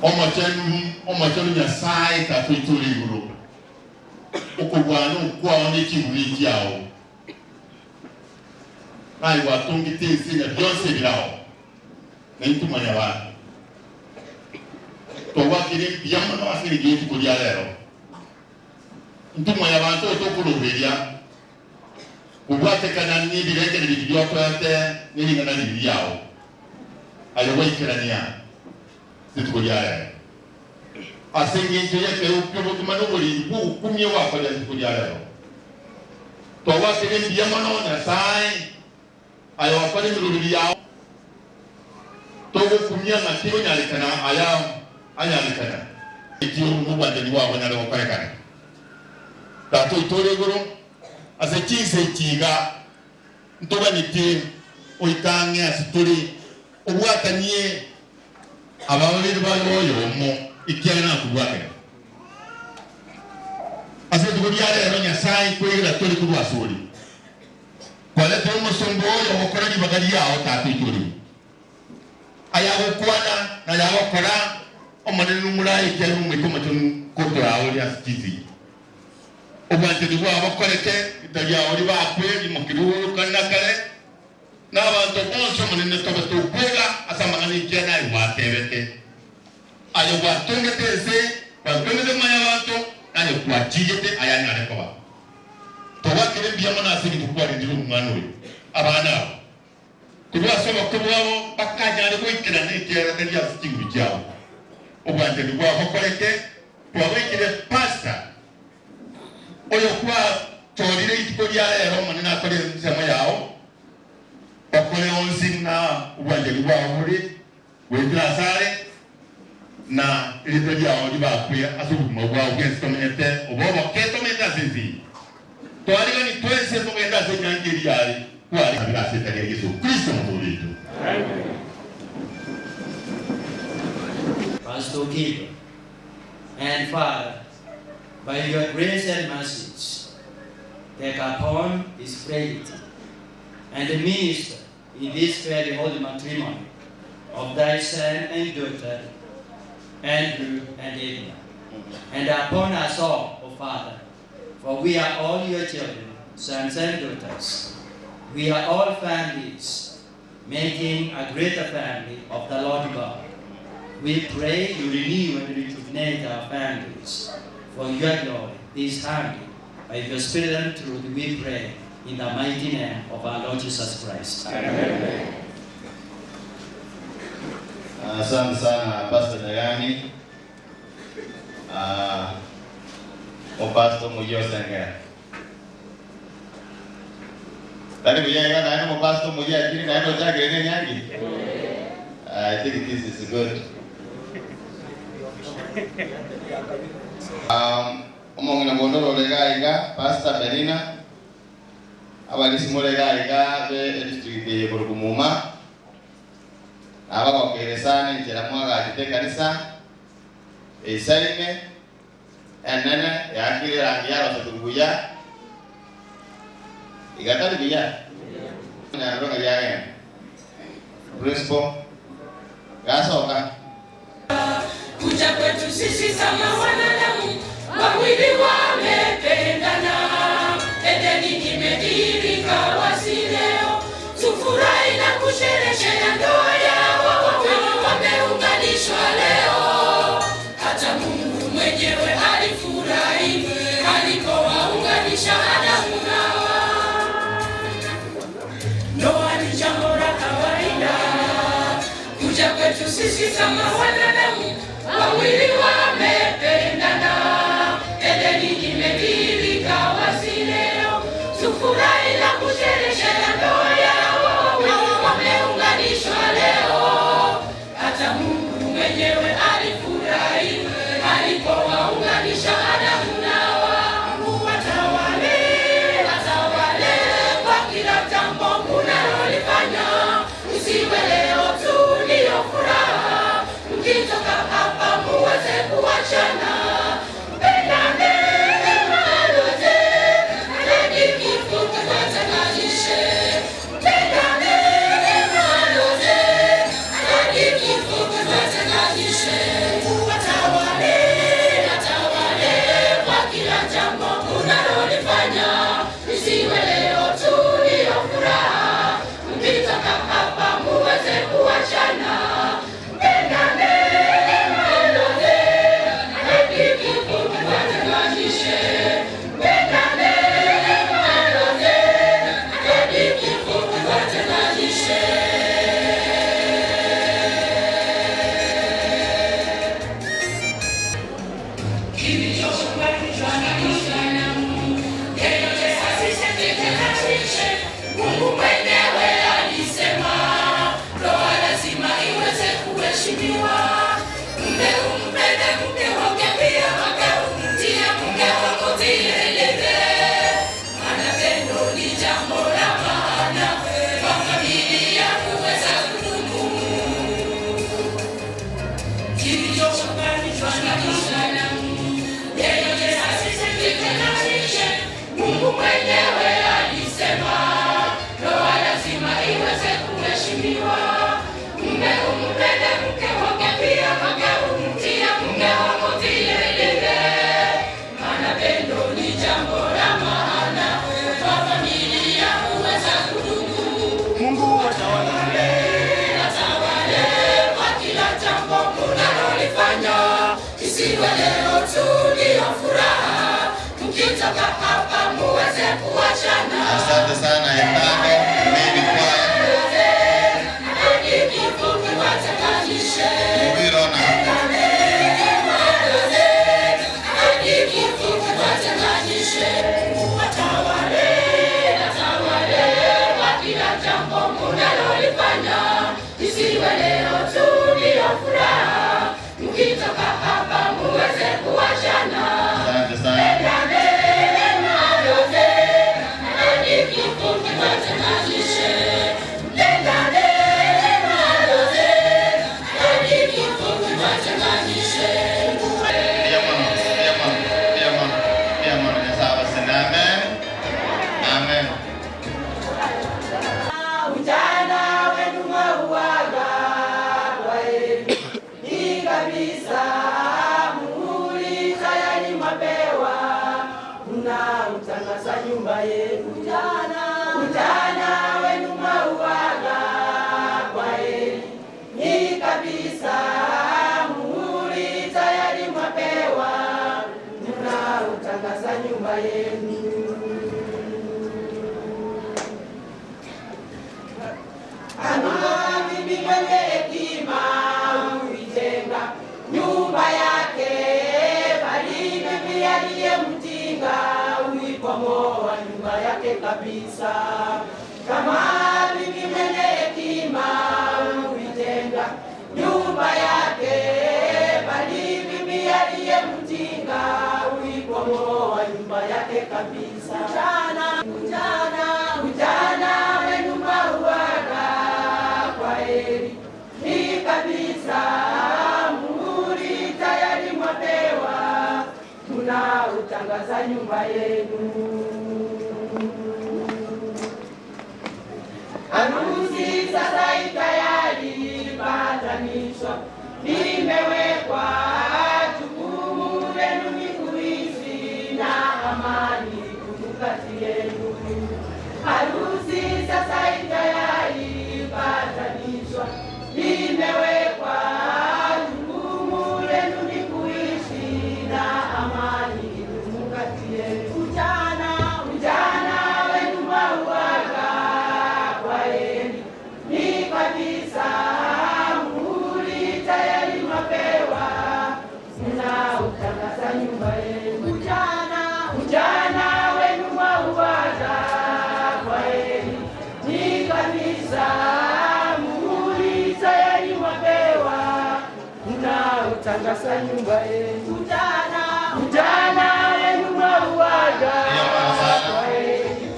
Omochenu, omochenu Nyasae Tata oito ore igoro, okobwana okwao ne chinguru chiao. Naye gwatongete ense na bionsi ebirao, na intwe mwanyabanto. Twagwakire mbuya mono ase engencho y'rituko ria rero. Intwe mwanyabanto oyo tokoroberia kobwatekana nebirengererio biria otoete ne ring'ana riria riao, aye gwaikerania rituko ria rero. Ase engencho y'ekeegwa ki'obogima na oborendi bw'ogokumia gwakorire rituko ria rero, twagwakire mbuya mono Nyasae, aye gwakora emeroberi yao, togokumia ng'a tigonyarekana aya anyarekana. Ekio nobwanchani bwao bonyare gokorekana. Tata oito ore igoro, ase chinsa echi iga ntoganyete oike ang'e ase tore, obwatanie aba babere babe oyomo, ekiagera nakobwatania. Ase rituko ria rero Nyasae nkoigera tore korwa asore, kwaretire omosomba oyo ogokora ribaga riao Tata oito ore igoro. Ayagokwana na ayagokora, Omonene nomorae ekiagera Omoika Omochenu kotoraoria ase chinsa echi. Obwanchani bwabo bokoreke, rita riao ribakwe, rimoke rigorokane na kare, na abanto bonsi Omonene tobe tokwega ase amang'ana ekiagera naye gwatebete. Aye gwatongete ense, gwatongete mwanyabanto, naye gwachigete ayanyare koba. Togwakire mbuya mono ase egento kwarendire omwana oyo, abana aba. Korwa ase oboke bwabo bakanyare goikerana ekiagera tari ase chinguru chiabo. Obwanchani bwabo bokoreke, twabaikire Pastor oyo kwachorire rituko ria rero Omonene akore ensemo yao, okore onsi buna obwanchani bwao bore goetera asare, na erieta riao ribakwe ase obogima bwao bwensi tomenyete obe oboke tomenyete ase ense eye. Twarigani twensi togende ase enyancha eria yare kware kabere ase etari ya Yeso Kristo Omotoori oito. Pastor Okindo and Father, by your grace and mercies, take upon his frailty and minister in this very holy matrimony of thy son and daughter, Andrew and Edna, and upon us all, O Father, for we are all your children, sons and daughters. We are all families, making a greater family of the Lord God. We pray you renew and rejuvenate our families for your glory, this humbly, by your spirit and truth, we pray in the mighty name of our Lord Jesus Christ. Amen. Asante sana Pastor Nyagani. Ah, Omopastor omoyia osengera. Tari buya iga naende omopastor omoyia akire naende ochakire ne enyangi. I think this is good. Um, omong'ina bonde orore iga iga, Pastor Melina, abarisi more iga iga be edistrict eye korokwa Muma, Nabagokeire sana enchera mwagachete ekanisa eisaine, enene, yaakire erangi yarosetwe buya, iga tari buya? Nyarore ng'a riagenda. Principal, gasoka. Kuja kwetu sisi kama wanadamu wawili wamependana, Edeni imedhihirika wazi leo, tufurahi na kusherehekea ndoa yao, wawili wameunganishwa leo. Hata Mungu mwenyewe alifurahi alipowaunganisha Adamu na Hawa. Ndoa ni jambo la kawaida kuja kwetu sisi kama wanadamu wawili wamependana, Edeni imedhihirika wazi leo, tufurahi na kusherehekea ndoa yao, wawili wameunganishwa leo. Hata Mungu mwenyewe alifurahi alipowaunganisha Adamu na Hawa. Mungu atawale, atawale kwa kila jambo munalolifanya, usiwe leo tu ndiyo furaha, mkitoka hapa muweze kuachana. Mkitoka hapa muweze kuachana. Asante sana Etano, mimi kwaya. Hadi kifo kiwatenganishe. Mubirona. Hadi kifo kiwatenganishe. Watawale, watawale kwa kila jambo munalolifanya. Isiwe leo tu ndiyo furaha. Mkitoka hapa muweze kuachana. Asante sana. Ndiyo mono, ndiyo mono, ndiyo mono, ndiyo mono. Nyasaye abasene. Amen. Amen. Ujana wenu mwauaga kwa heri, ni kabisa muhuri tayari mwapewa, mnautangaza nyumba yenu. Ujana, ujana wenu mwauaga kwa heri, ni kabisa muhuri tayari mwapewa, mnautangaza nyumba yenu. Kama bibi mwenye hekima huijenga nyumba yake, bali bibi aliye mjinga huibomoa nyumba yake kabisa. Kama bibi mwenye hekima huijenga nyumba yake, bali bibi aliye mjinga huibomoa nyumba yake kabisa. Ujana, ujana, ujana wenu mauaga kwa heri ni kabisa, muhuri tayari mwapewa, tunautangaza nyumba yenu. Harusi sasa itayari patanisho limewekwa, jukumu lenu ni kuishi na amani kudumu kati yenu. Harusi sasa itayari patanishwa limewekwa, jukumu lenu ni kuishi na amani idumu kati yenu. Ujana, ujana wenu mwauaga kwa heri, ni kabisa muhuri tayari mwapewa, mnautangaza nyumba yenu. Ujana, ujana wenu mwauaga kwa heri, ni kabisa muhuri tayari mwapewa, mnautangaza nyumba yenu. Ujana, ujana wenu mwauaga kwa heri,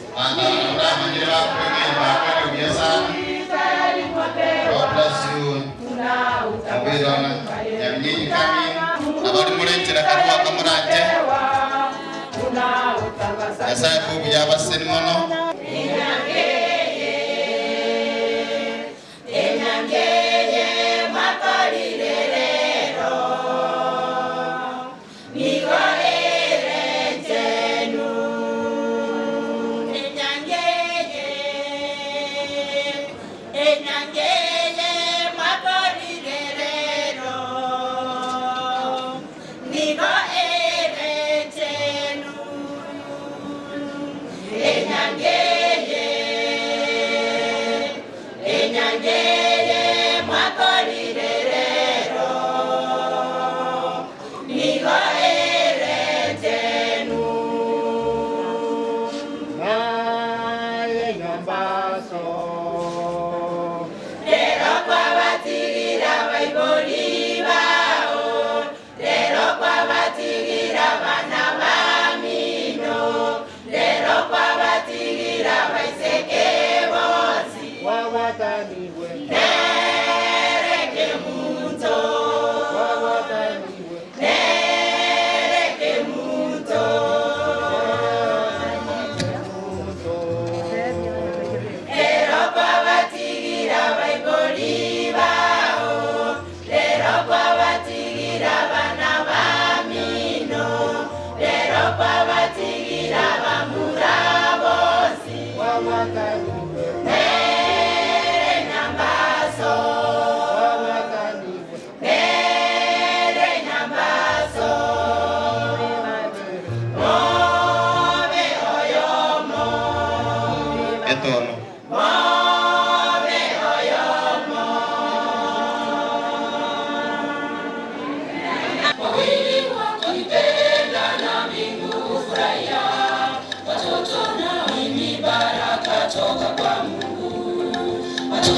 tayari mwapewa, God bless you. mnautangaza Mubirona. Nyabinyi kami. Abali mulenjera karwa kamuranje. Nyasaye kubuya abaseni mono. Enyangeye mwakolile lero nigo erenjenu Enyangeye enyangeye mwakolile lero nigo erenjenu Enyangeye enyangeye mwakolile lero nigo erenjenu Naye nyambaso lero kwabatigira baiboli bao lero kwabatigira bana bamino lero kwabatigira baiseke bosi wawataniwe nereke muto wawataniwe nereke muto lero kwabatigira baiboli bao lero kwabatigira bana bamino lero kwabatigira bamura bosi wawataniwe nere nyamba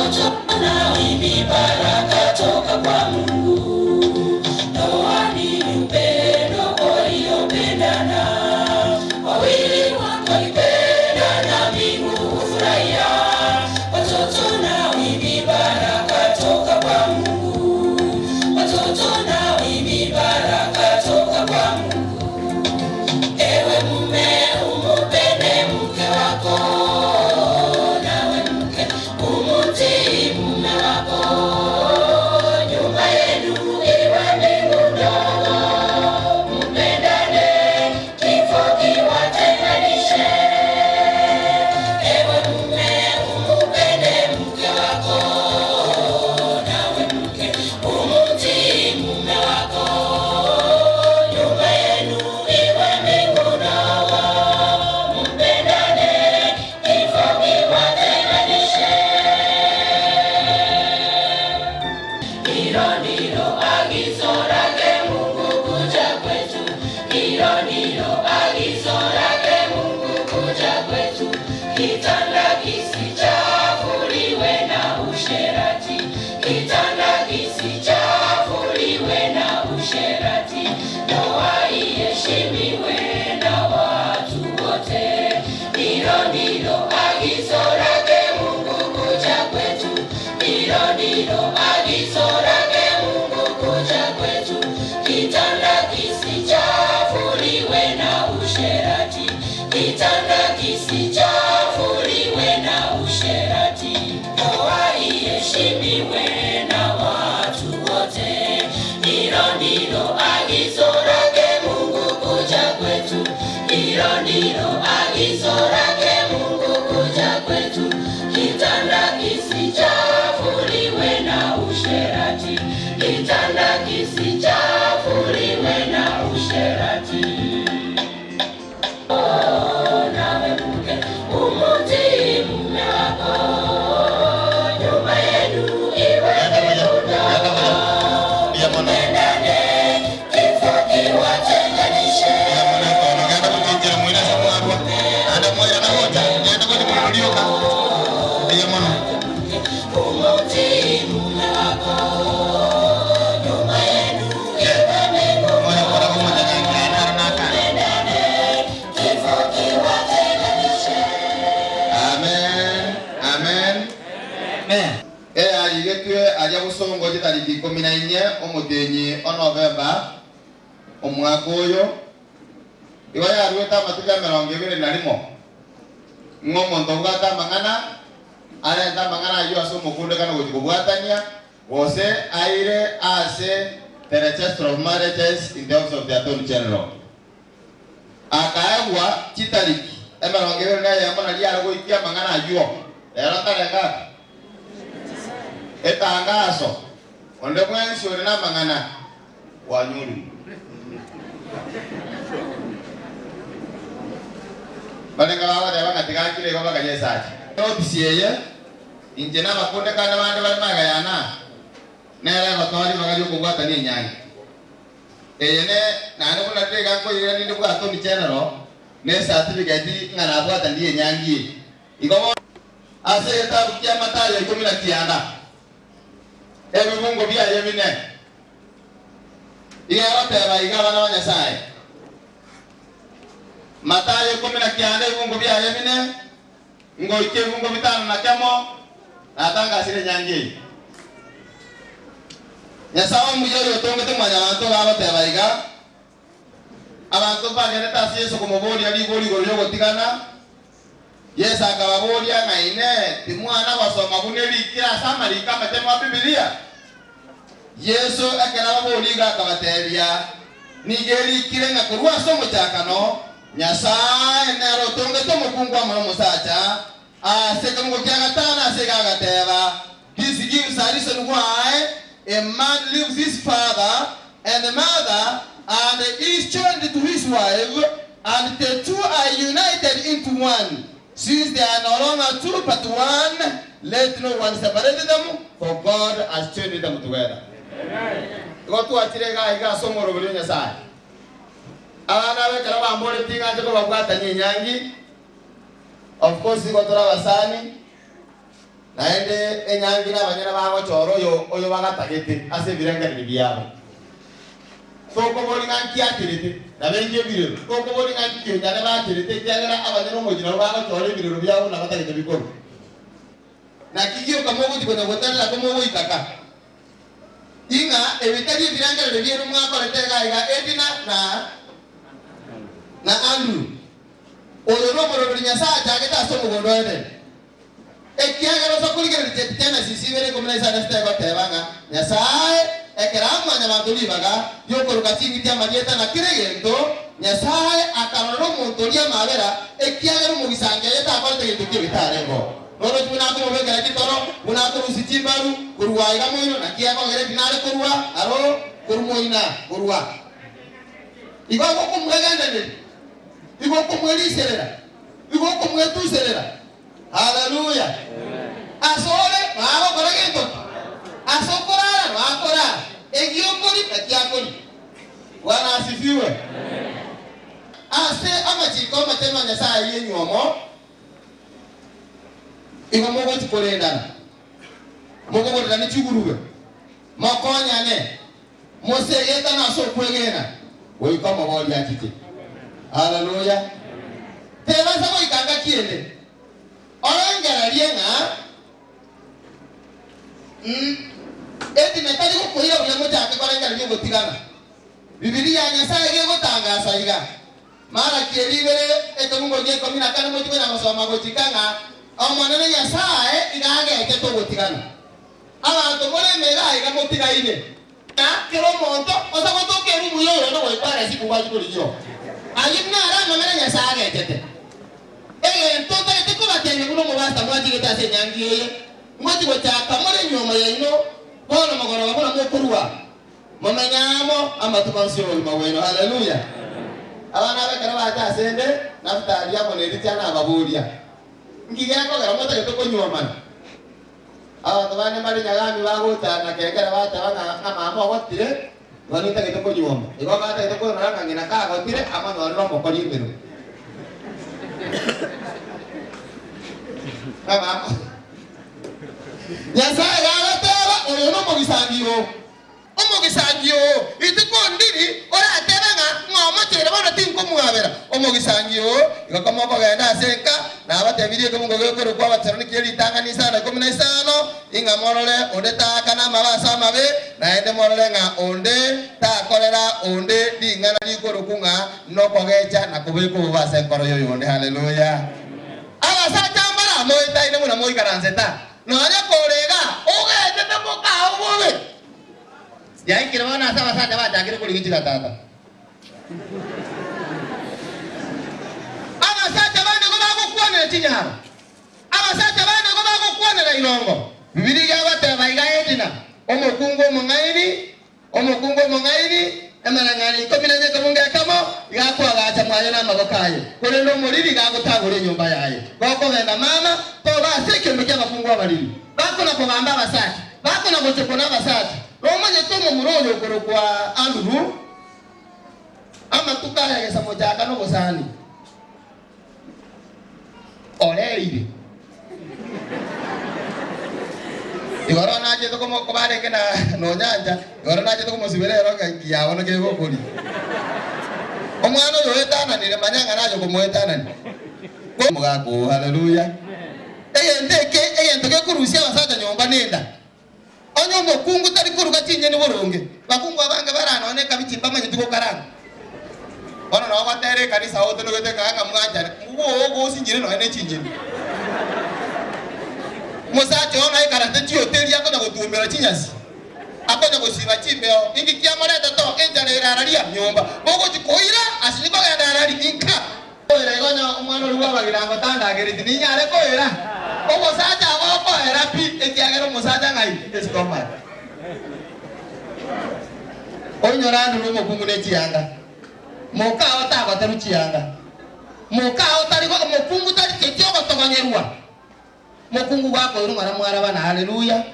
Watoto nao ni baraka toka kwa Mungu. Ndoa ni upendo waliopendana, wawili wakipendana, mbingu hufurahia. Watoto nao ni baraka toka kwa Mungu. Watoto nao ni baraka toka kwa Mungu. Ewe mume umupende mke wako, nawe mke umutii mume wako. Nyumba yenu iwe mbingu ndogo, mpendane, kifo kiwatenganishe. Ewe mume umupende mke wako, nawe mke umutii mume wako. Nyumba yenu iwe mbingu ndogo, mpendane, kifo kiwatenganishe. Hilo ndilo agizo lake Mungu kuja kwetu. Hilo ndilo agizo lake Mungu kuja kwetu. Kitanda kisichafuliwe na usherati, kitanda kisichafuliwe na usherati. Ndoa iheshimiwe na watu wote. Hilo ndilo agizo lake Mungu kuja kwetu. Hilo ndilo agizo lake Mungu kuja kwetu. Kitanda kisichafuliwe na usherati, kitanda kisichafuliwe na usherati. Ndoa iheshimiwe na watu wote. Hilo ndilo agizo lake Mungu kuja kwetu. Hilo ndilo agizo lake Mungu kuja kwetu. Kitanda kisichafuliwe na usherati, kitanda kisichafuliwe na usherati. Oh, nawe mke umutii mume wako, nyumba yenu iwe mbingu ndogo, mpendane, kifo kiwatenganishe. Umutii mume wako, nyumba yenu iwe mbingu ndogo, mpendane, kifo kiwatenganishe. Amen. Amen. Eyarigetwe aria gosongo chitariki 14 omotenyi o Novemba omwaka oyo igo yaruete amatuko 21 ng'a omonto obwate amang'ana arente amang'ana aywo ase omokundekano gochi kobwatania gose aire ase the Registrar of Marriages in the Office of the Attorney General. Akaegwa chitariki 21 naria are goikia amang'ana ayio. Rero ntarenge ake etangaso, onde bwensi ore namang'ana kwanyorire. Barenge bagoteba ng'a tigakire igo bakanywa esacha. Ofisi eye, inche na abakundekane bande bare magega yane aa, nere egotoa ribaga ri'okobwatania enyangi. Eye ne naende buna riria iga nkoirera ninde bwa Attorney General ne certificate ng'a nabwatanirie enyangi eye. Igo bono ase egetabu kia Mathayo 19, ebibungo biaye bine, iga egoteba iga abana ba Nyasaye. Mathayo 19 ebibungo biaye bine, ngoika ebibungo bitano na kemo, natangasire enyangi eye. Nyasae omuya oyo otongete mwanyabanto iga agoteba iga, Abanto mbagenete ase Yeso komoboria rigori igoro ri'ogotigana. Yeso akababoria ng'a Inee, timwana gosoma buna erikire ase amariko amachenu a Bibilia? Yeso ekero ababoria iga akabatebia, Nigo erikire ng'a korwa ase omochakano Nyasae nere otongete omokungu amo nomosacha, Ase ekemogo kia gatano ase iga agateba, This gives a reason why a man leaves his father and mother and is joined to his wife, and the two are united into one. Since they are no longer two but one, let no one separate them, for God has joined them together. Igo twachire iga iga ase omoroberi o Nyasae. Abana aba ekero bamboretie ng'a nche kobabwatania enyangi, Of course igo tore abasani. Naende enyangi nabanyene bagochora oyo oyo bagatagete ase ebirengererio biabo. Tokoboria ng'a nki acherete, nabo enki ebirero. Tokoboria ng'a nki kionyane bacherete, ekiagera abanyene omochie nabwo bagochora ebirero biabo buna batagete bikorwe. Naki gioka mogochia konya gotarera komogoitaka, ing'a ebi tari ebirengererio biaino mwakorete iga iga Edina na na Andrew. Oyo nomoroberi Nyasae achagete ase omogondo o Edeni. Ekiagera ase okorigereria Genesis 2:16 egoteba ng'a Nyasae ekero aa mwanyabanto ribaga ri'okoroka ching'iti amarieta na kera egento, Nyasae akarorera omonto oria amabera, ekiagera omogisangi oye takorete gento ki'ebi tarengeo. Noroche buna akomobekera chitoro, buna akorusia chimbaru korwa aiga moino, naki akogera etinare korwa aro, korwa moina, korwa. Igo agokomwegendereria, igo okomweriserera, igo okomwetuserera. Haleluya! Asore nagokora gento ki? Ase okorara nakorara, egiokori naki akori. Bwana asifiwe. Ase amachiko amachenu a Nyasae y'enywomo, igo mogochi korendana, mokoborerane chigurube, mokonyane, mosegetane ase okwegena, goika omoboria achiche. Haleluya! Tebasa goika ngaki ende, orengererie ng'a etina tari gokoira buya mochake korengereria ogotigana. Bibilia ya Nyasae gegotangasa iga, Malaki eria ibere ekebungo gia ikomi na kane mochie konya gosoma gochika ng'a Omonene Nyasae iga agechete ogotigana. Abanto more emega iga motigaine. Na kera omonto ose gotoka erumu y'oyonde goika arase kobua korigia oo. Ayio naro amang'ana Nyasae agechete. Egento ntagete kobatebia buna omobasta mwachigete ase enyangi eye, ngochia gochaka more enyuomo yaino bono mogoroba buna mokorua, momenye amo amatuko onsi y'obogima bwaino. Haleluya! Abana aba ekero bacha asende, Nafutali amo na Elija nababoria, Nki gekogera motagete konyuomana? Abanto bande mbare nyagami bagocha na kengera bateba ng'a ng'a mama ogotire, igo nintagete konyuoma. Igo batagete kwerora ng'a ng'ina kagotire amonyorere omokori emeremo. Ng'a mama Nyasae gagoteba oyo nomogisangio oo. Omogisangio oo, rituko ndiri oratebe ng'a ng'a omocheire bono tinkomwabera. Omogisangio oo, igo komokogenda ase enka, nabatebirie ekebungo gekorokwa Abatesaloniki eritang'ani isano ikomi na isano, ing'a morore onde taakana amabe ase amabe, naende morore ng'a onde takorera onde ring'ana rikorokwa ng'a nokogecha na kobeka obobe ase enkoro y'oyonde. Haleluya! Abasacha mbaramoetaine buna moikaransete aa. Nonya kore iga, ogechete mokao bobe. Yaikire bono ase abasacha bachakire korigia chigatata. Abasacha bande nigo bagokwanera chinyaro, abasacha bande nigo bagokwanera irongo. Bibilia iga egoteba iga Edina, omokungu omong'aini, Omokungu omong'aini, emereng'anio ikomi na enye ekebungo ekemo, iga akoagacha mwaye namaboko aye, korende omoriri iga agotagora enyomba yaye. Gokogenda mama, toba ase ekeombe ki'abakungu abariri, bakona-kogamba abasacha, bakona-gochokwa nabasacha. Nomanyete omomura oyo okorokwa Anduru? Amatuko aya gesa mochaka nobosani. Oreire. Igoro nachete komo kobarenge na nonyancha, igoro nachete komosibera ero ng'a inki yabo naki egokoria. Omwana oyo oetananire manya ng'a naye okomoetanania. Omogaka oo, haleluya. Egento eke, egento gekorusia abasacha nyomba nenda. Onye omokungu tari koruga chinyeni boronge, bakungu abange bare nonya ekabichi mbamanyeti gokaranga. Bono nabo gotera ekanisa otenogete ng'a ng'a mwanchane, ng'o osinyire nonya ne chinyeni. Omosacha oo naikarate chihoteli akonya gotuomera chinyasi, akonya gosiba chimbeo, inki kiamoreta to enchara ere araria nyomba, bogochi koira asinye kogenda arari inka. Koira igo onye omwana oria bw'abagirango tandagereti, ninyare koira omosacha agokoera pi, ekiagera omosacha ng'ai estomach. Oinyore ande nomokungu ne chianga, mokao tagoterwa chianga, mokao tari omokungu tari keki ogotogonyerwa, mokungu gakoirwa ng'ora mwarabana, haleluya.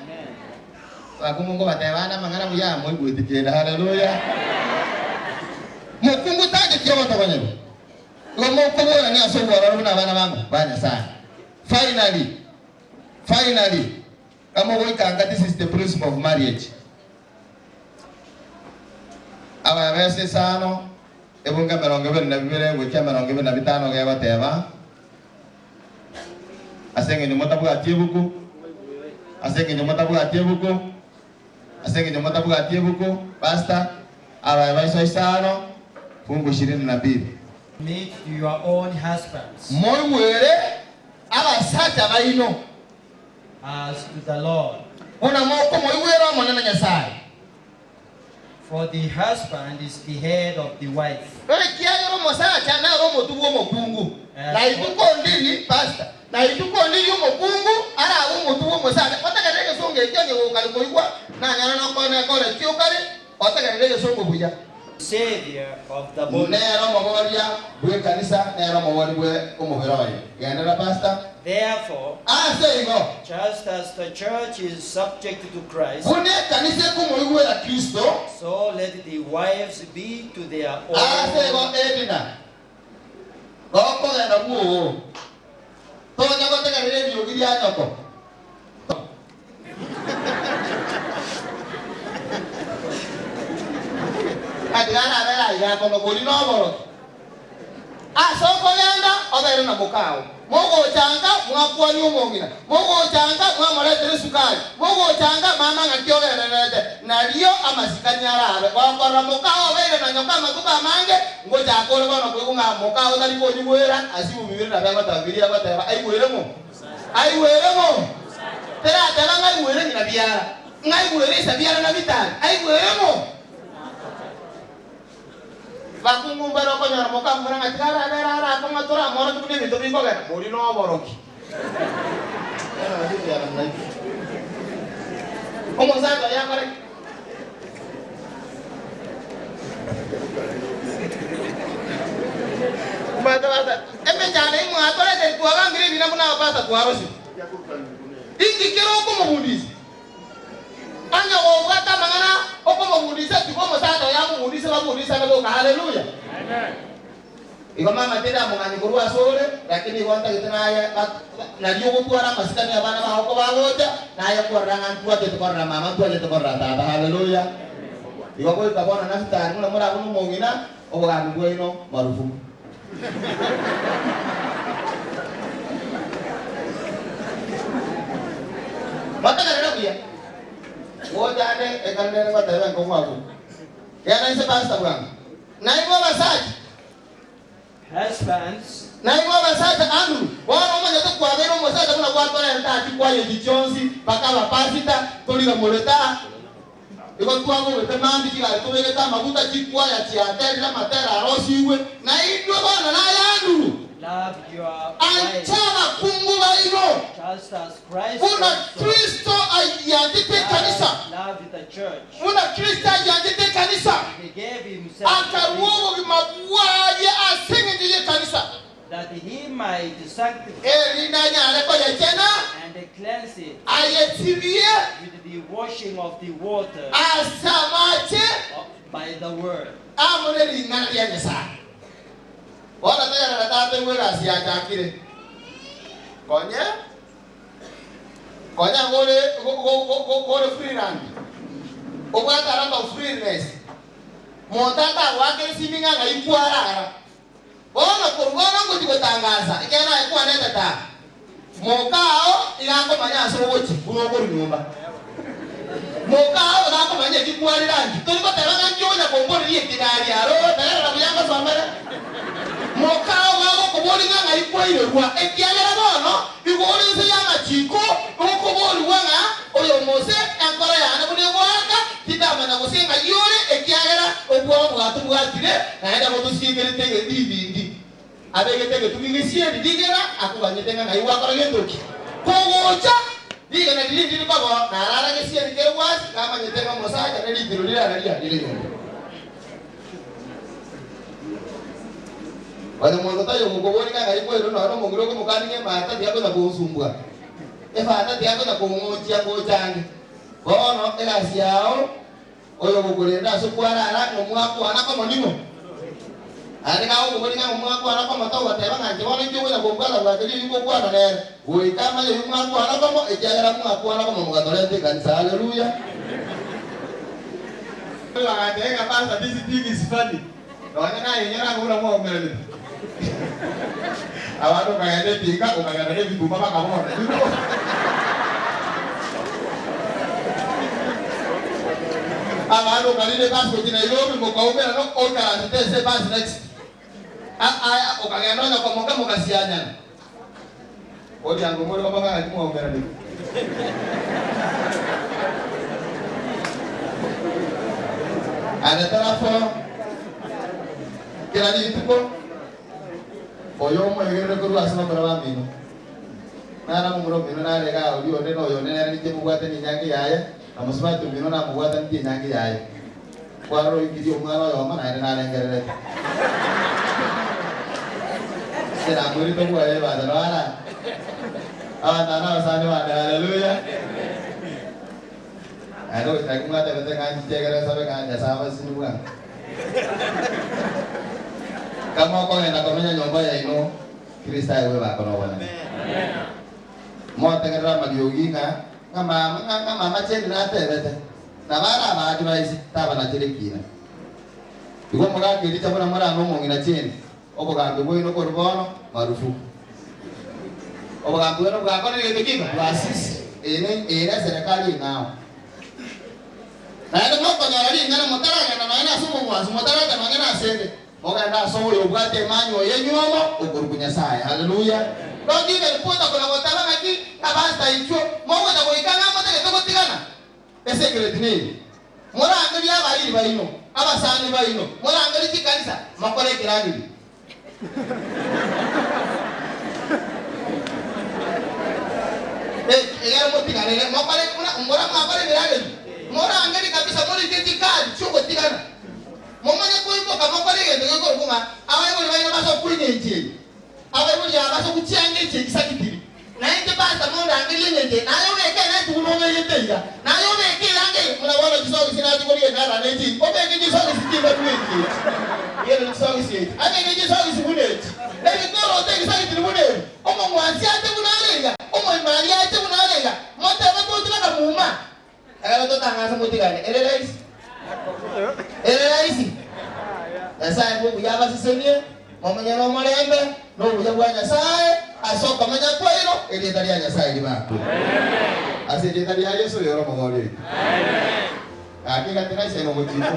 Abakungu nkobateba ande amang'ana buya moigweti kende, haleluya. Mokungu tacheti ogotogonyerwa. Igo mokoborania ase obwororo buna abana bang'o? Ba Nyasae. Finally. Finally, kamogoika nka this is the principle of marriage. Abaefeso isano, ebungo 22 goika 25 gegoteba, Ase engencho motabwati ebuku, ase engencho motabwati ebuku, ase engencho motabwati ebuku, Pastor, Abaefeso isano, fungu ishirini na mbili. Submit to your own husbands. Moigwere abasacha baino. As to the Lord. Buna mokomoigwera Omonene Nyasae. For the husband is the head of the wife. Ekiagera omosacha naro omotwe bw'omokungu, na ituko ndiri, pastor, na ituko ndiri omokungu arabe omotwe bw'omosacha. Otegerere egesongo ekio onye gokare koigwa, nanyare nokone kore ki okare, otegerere egesongo buya. Saviour of the body. Nere omoboria bw'ekanisa, nere omobori bwe omobere oye. Genderera pastor. Therefore, Ase igo, just as the church is subject to Christ, buna ekanisa ekomoigwera Kristo, so let the wives be to their own. Ase igo Edina, gokogenda bwoo, tonya gotegerera eriogi ria nyoko. Atiga arabere aiga akonoboria noborogi. Ase okogenda obere na mokao, mogocha nka mwakwania omong'ina, mogocha nka mwamoretera esukari, mogocha nka mama ng'aki ogendererete, nario amasikani arabe. Gokorora mokao obeire na nyoka amatuko amange, ngochaka ore bono koigwa ng'a mokao tari konyigwera ase ibobibire nabo egoteba biria egoteba aigwere ng'o? Aigwere ng'o? Terateba ng'a aigwere ng'ina biara, ng'a aigwere ise biara na bitari, aigwere ng'o? Bakungu mbare okonyora mokamura ng'a tiga arabere are akong'a toramorokia buna ebinto bikogenda, boria noboroki. Omosacha oye akore ki? Omanyete basa, emechando eyio mwatoretire twabangire ebina buna abapasta twarosire. Inki kere okomobundisa? Onye gobwate amang'ana okomobundisa, tiga omosacha oye amobundise babundisane boka. Haleluya! Igo mama tindamong'anyia korwa asore, lakini igo ntagete naye nario ogotwara amasikani abana bao kobagocha, naye kwarora ng'a ntwachete korora mama, ntwachete korora tata. Haleluya! Igo goika bono Nafutali buna morabune omong'ina, obogambi bwaino marufuku. Motegerere buya, gocha ande ekero nere ngoteba enkong'u abwo. Genda inse pastor bwango. Naigwe abasacha. Husbands. Naigwe abasacha Andrew, bono omanyete kwabeire omosacha buna gwatorenta ati kwayechi chionsi mpaka abapasita torigamorete aa. Igo twabogete mambia chigari tobegete amaguta chikwaya chiaterire amatera arosigwe na intwe bono naye Andrew. Love your wives. Ancha abakungu baino Just as Christ buna also Kristo ayianchete ekanisa. loved the church. Buna Kristo ayianchete ekanisa, He gave himself akarua obogima bwaye ase engencho y'ekanisa, that he might sanctify erinde anyare koyechena, and cleanse it ayesibie with the washing of the water ase amache by the word. amo ne ring'ana ria Nyasae. Bono tegerera tata igwe egasi yachakire. Konye Konya gore gore freeland, obwate a lot of freeness, monto atagoakera esimi ng'a ng'ai kwarara. Bono korwa bono ngochia gotangasa, ekiagera naye kwanete tata, mokao iga akomanya ase ogochia buna okorwa nyomba. Mokao iga akomanya eki kwarire anki. Tori goteba ng'a nki onya komboreria eki naria aro, tegerera buya ngosomere. Mokao iga agokoboria ng'a ng'ai kwairerwa, ekiagera bono Igo ore inse y'amachiko, okoborigwa ng'a oyo Mose, enkoro yane buna egoaka, tindamanya gose ng'ai ore, ekiagera obwoba bwatobwatire, naende botosiekerete ribindi. Abegete egetugi gesieri rigena, akoganyete ng'a ng'ai gwakora gento ki. Kogocha, rigena riria ndiri koba, narara gesieri kere gwasi, namanyete ng'a omosacha ne ritiro rirara riarire nyomba. Onye monto taiyo omokoboria ng'a ng'ai kwerure nonya nomong'ina okomokania ng'a emata tiakonya gonsumbua, efata tiakonya kong'ochia ngocha ande. Bono egasi yao oyogokorenda ase okwarara ng'a omwakwana komo ning'o? Naende gagokoboria ng'a mwakwana komo togoteba ng'a inche bono inche ogocha kombwata bwate riria ngokwana nere, goika amanye oyio mwakwana komo, ekiagera mwakwana komo mogatorenta ekanisa. Haleluya! Bagantebia ng'a Pastor this thing is funny. Nonya naye inyora ng'a buna mwaumeranete. Abande okagenda etinga okagenda na ebituma bakabona. You know. Abande okarina ebasi gochia Nairobi mokaumerana oikaransete ase ebasi next. Aya okagenda onye komoka mokasianyana. Oria more komoka ng'aki mwaumeranete. Ande therefore, kera rituko oyo omoegerere korwa ase bamura bamino, nara momura omino nare igaa oria onde na oyonde nere ninche mobwate nenyangi yaye, na mosubati omino namobwatanitie enyangi yaye. Kwarora oikirie omwana oyomo naende narengererete. Inche namoirete bwoye ebanto nao ara abanto aba nabasani bane haleluya. Naende gochia naki mwatebete ng'a nchiche ekero nsabe ng'a Nyasae abasesenie bwango. Kama okogenda komenya nyomba yaino, Kristo aegwe ebako na obonene. Motegerere amariogi ng'a ng'a mama ng'a ng'a mama Jane natebete. Nabo are abaadvise tabanachere ekiina. Igo omogaka Elija buna morame omong'ina Jane, obogambi bwaino korwa bono marufuku. Obogambi bwaino bwakorire gento ki? Bwasisire. Eye ne eye neserekari eng'ao. Naende mokonyora ring'ana motaragenda nonya nase omong'wanso, motaracha nonya nase ende, mogende ase oyo obwate emanwa oye enywomo okorokwa Nyasae. Haleluya! Don't even bother kona goteba ng'aki ng'a pastor inchuo mogocha goika ng'a motagete gotigana. Esekereti neye, Morangerie abairi baino, abasani baino, morangerie chikanisa, mokore ekeragerio. Egere motiganere, mokore buna mbora mwakora ebiragerio. Morangerie kabisa, morike chikadi chi'ogotigana. Momanye koimoka mokore egento gekorokwa ng'a abaibori baino base okoinya enchera. Abaibori aba ase ogochianga echi egisagitiri, na inche Pastor mondangerie engencho eye, naye obeke eneti buna obegete iga, naye obeke eyanga eye, buna bono chisogisi nachigorire enara ne echi, obeke chisogisi chimbaru echi echi, rigereria chisogisi echi, abeke chisogisi buna echi, ebikoroto egisagitiri buna ebi, omong'wansi ache buna are iga, omoimari ache buna are iga, motebe toche baka muma. Ekero totang'ansa motigane, ere rahisi? Ere rahisi? Nyasae bw'obuya abasesenie, momenye nomorembe, na obuya bwa Nyasae ase okomenya kwaino, erieta ria Nyasae ribakwe. Ase erieta ria Yeso oyore Omobori oito. Gaki gati naisaine ogochiko.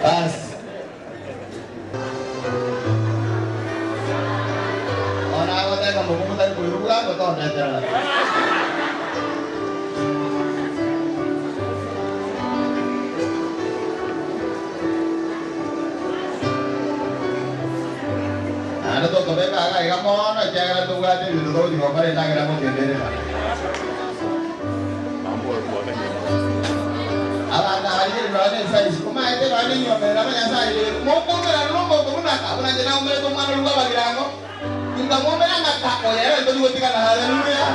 Basi. Bono agoteba mobu motari koirwa bwango tondeterera. Naende totobeka iga iga mono, ekiagera tobwate ebinto togochia gokora endagera motenderera. Abanto abarigereria nonya nensaisi, omaete nonya nenyomba ere abanyasae ere, mokoumerana nomonto buna aka, buna inche naumerete omwana oria bw'abagirango, inkamoumera ng'aka, oyo ere tori gotigana. Haleluya!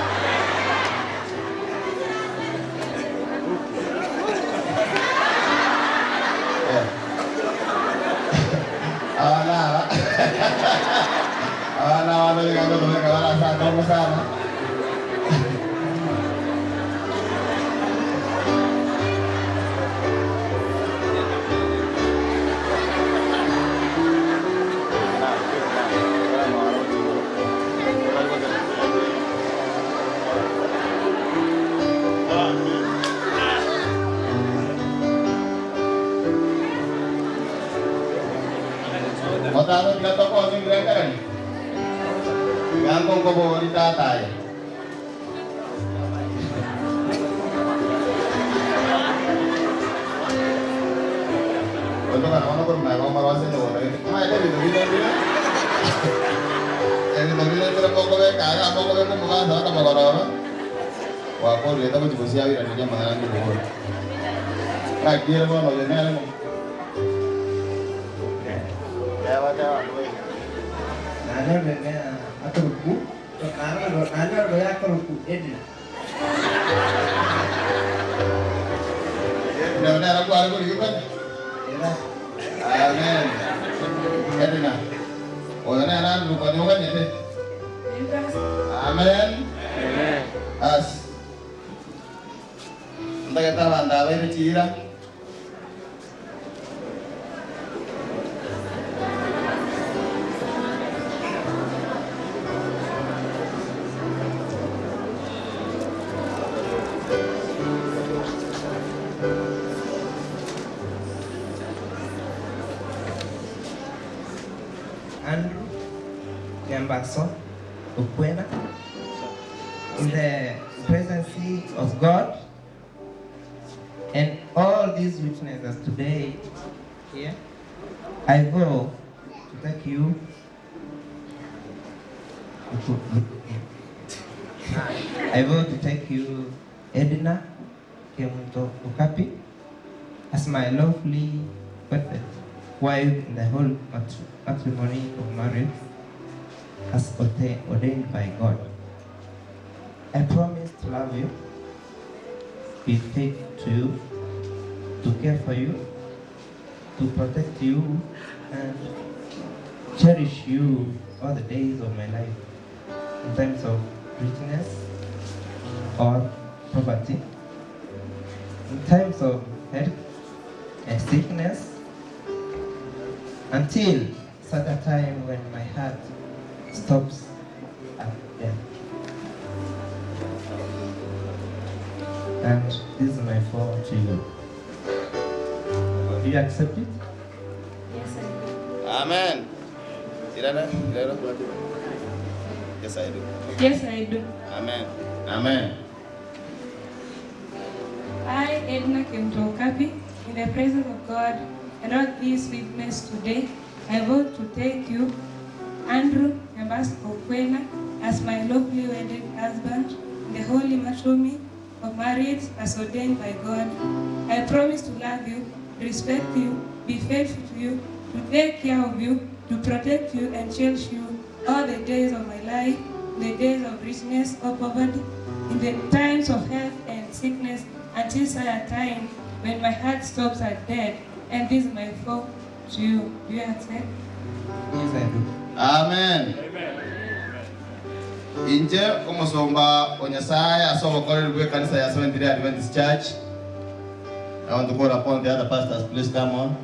Abana aba abana aba nigo bagotobeka bare ase akong'u sana. Motagotiga tokonye ebirengererio? Tiga nkokoborie tata aye. Gotoka bono korwa magega omorose emegondo gete. Omanyete ebinto bire mbire, ebinto bire mbire mokobeka iga, mokobeka omoganda mpaka mogoroba, gwakorire togochia gosiabiraneria amang'ana ngokobora. Ng'aki ere bono oyo nere ng'o? Teba teba ndoe. Nanyorire ne akorokwu, nanyorire oyo akorokwu Edna. Edna nere kware korigia kanya? Amen. Edna, oyo nere Andrew konya oganyete? Amen. As. Ntagete abanto aba baire chiira. Andrew Nyambaso Okwena in the presence of God and all these witnesses today here, I vow to take you I vow to take you, Edna Kemunto Okapi, as my lovely wedded wife in the whole matrimony of marriage as ordained by God. I promise to love you, be faithful to you, to care for you, to protect you, and cherish you all the days of my life, in times of richness or poverty, in times of health and sickness, until such a time when my heart stops at death. And this is my vow to you. Do you accept it? Yes, I do. Amen. Irene, Irene. Yes, I do. Yes, I do. Amen. Amen. I, Edna Kemtokapi, in the presence of God and all these witnesses today, I vow to take you, Andrew Nyambas Okwena, as my lovely wedded husband in the holy matrimony of marriage as ordained by God. I promise to love you, respect you, be faithful to you, to take care of you, to protect you and cherish you all the days of my life, in the days of richness or poverty, in the times of health and sickness, until such a time when my heart stops at death. And this is my vow to you. Do you accept? Yes, I do. Amen. Inche omosomba o Nyasaye ase obokoreri bw'ekanisa ya Seventh Day Adventist Church. I want to call upon the other pastors, please come on.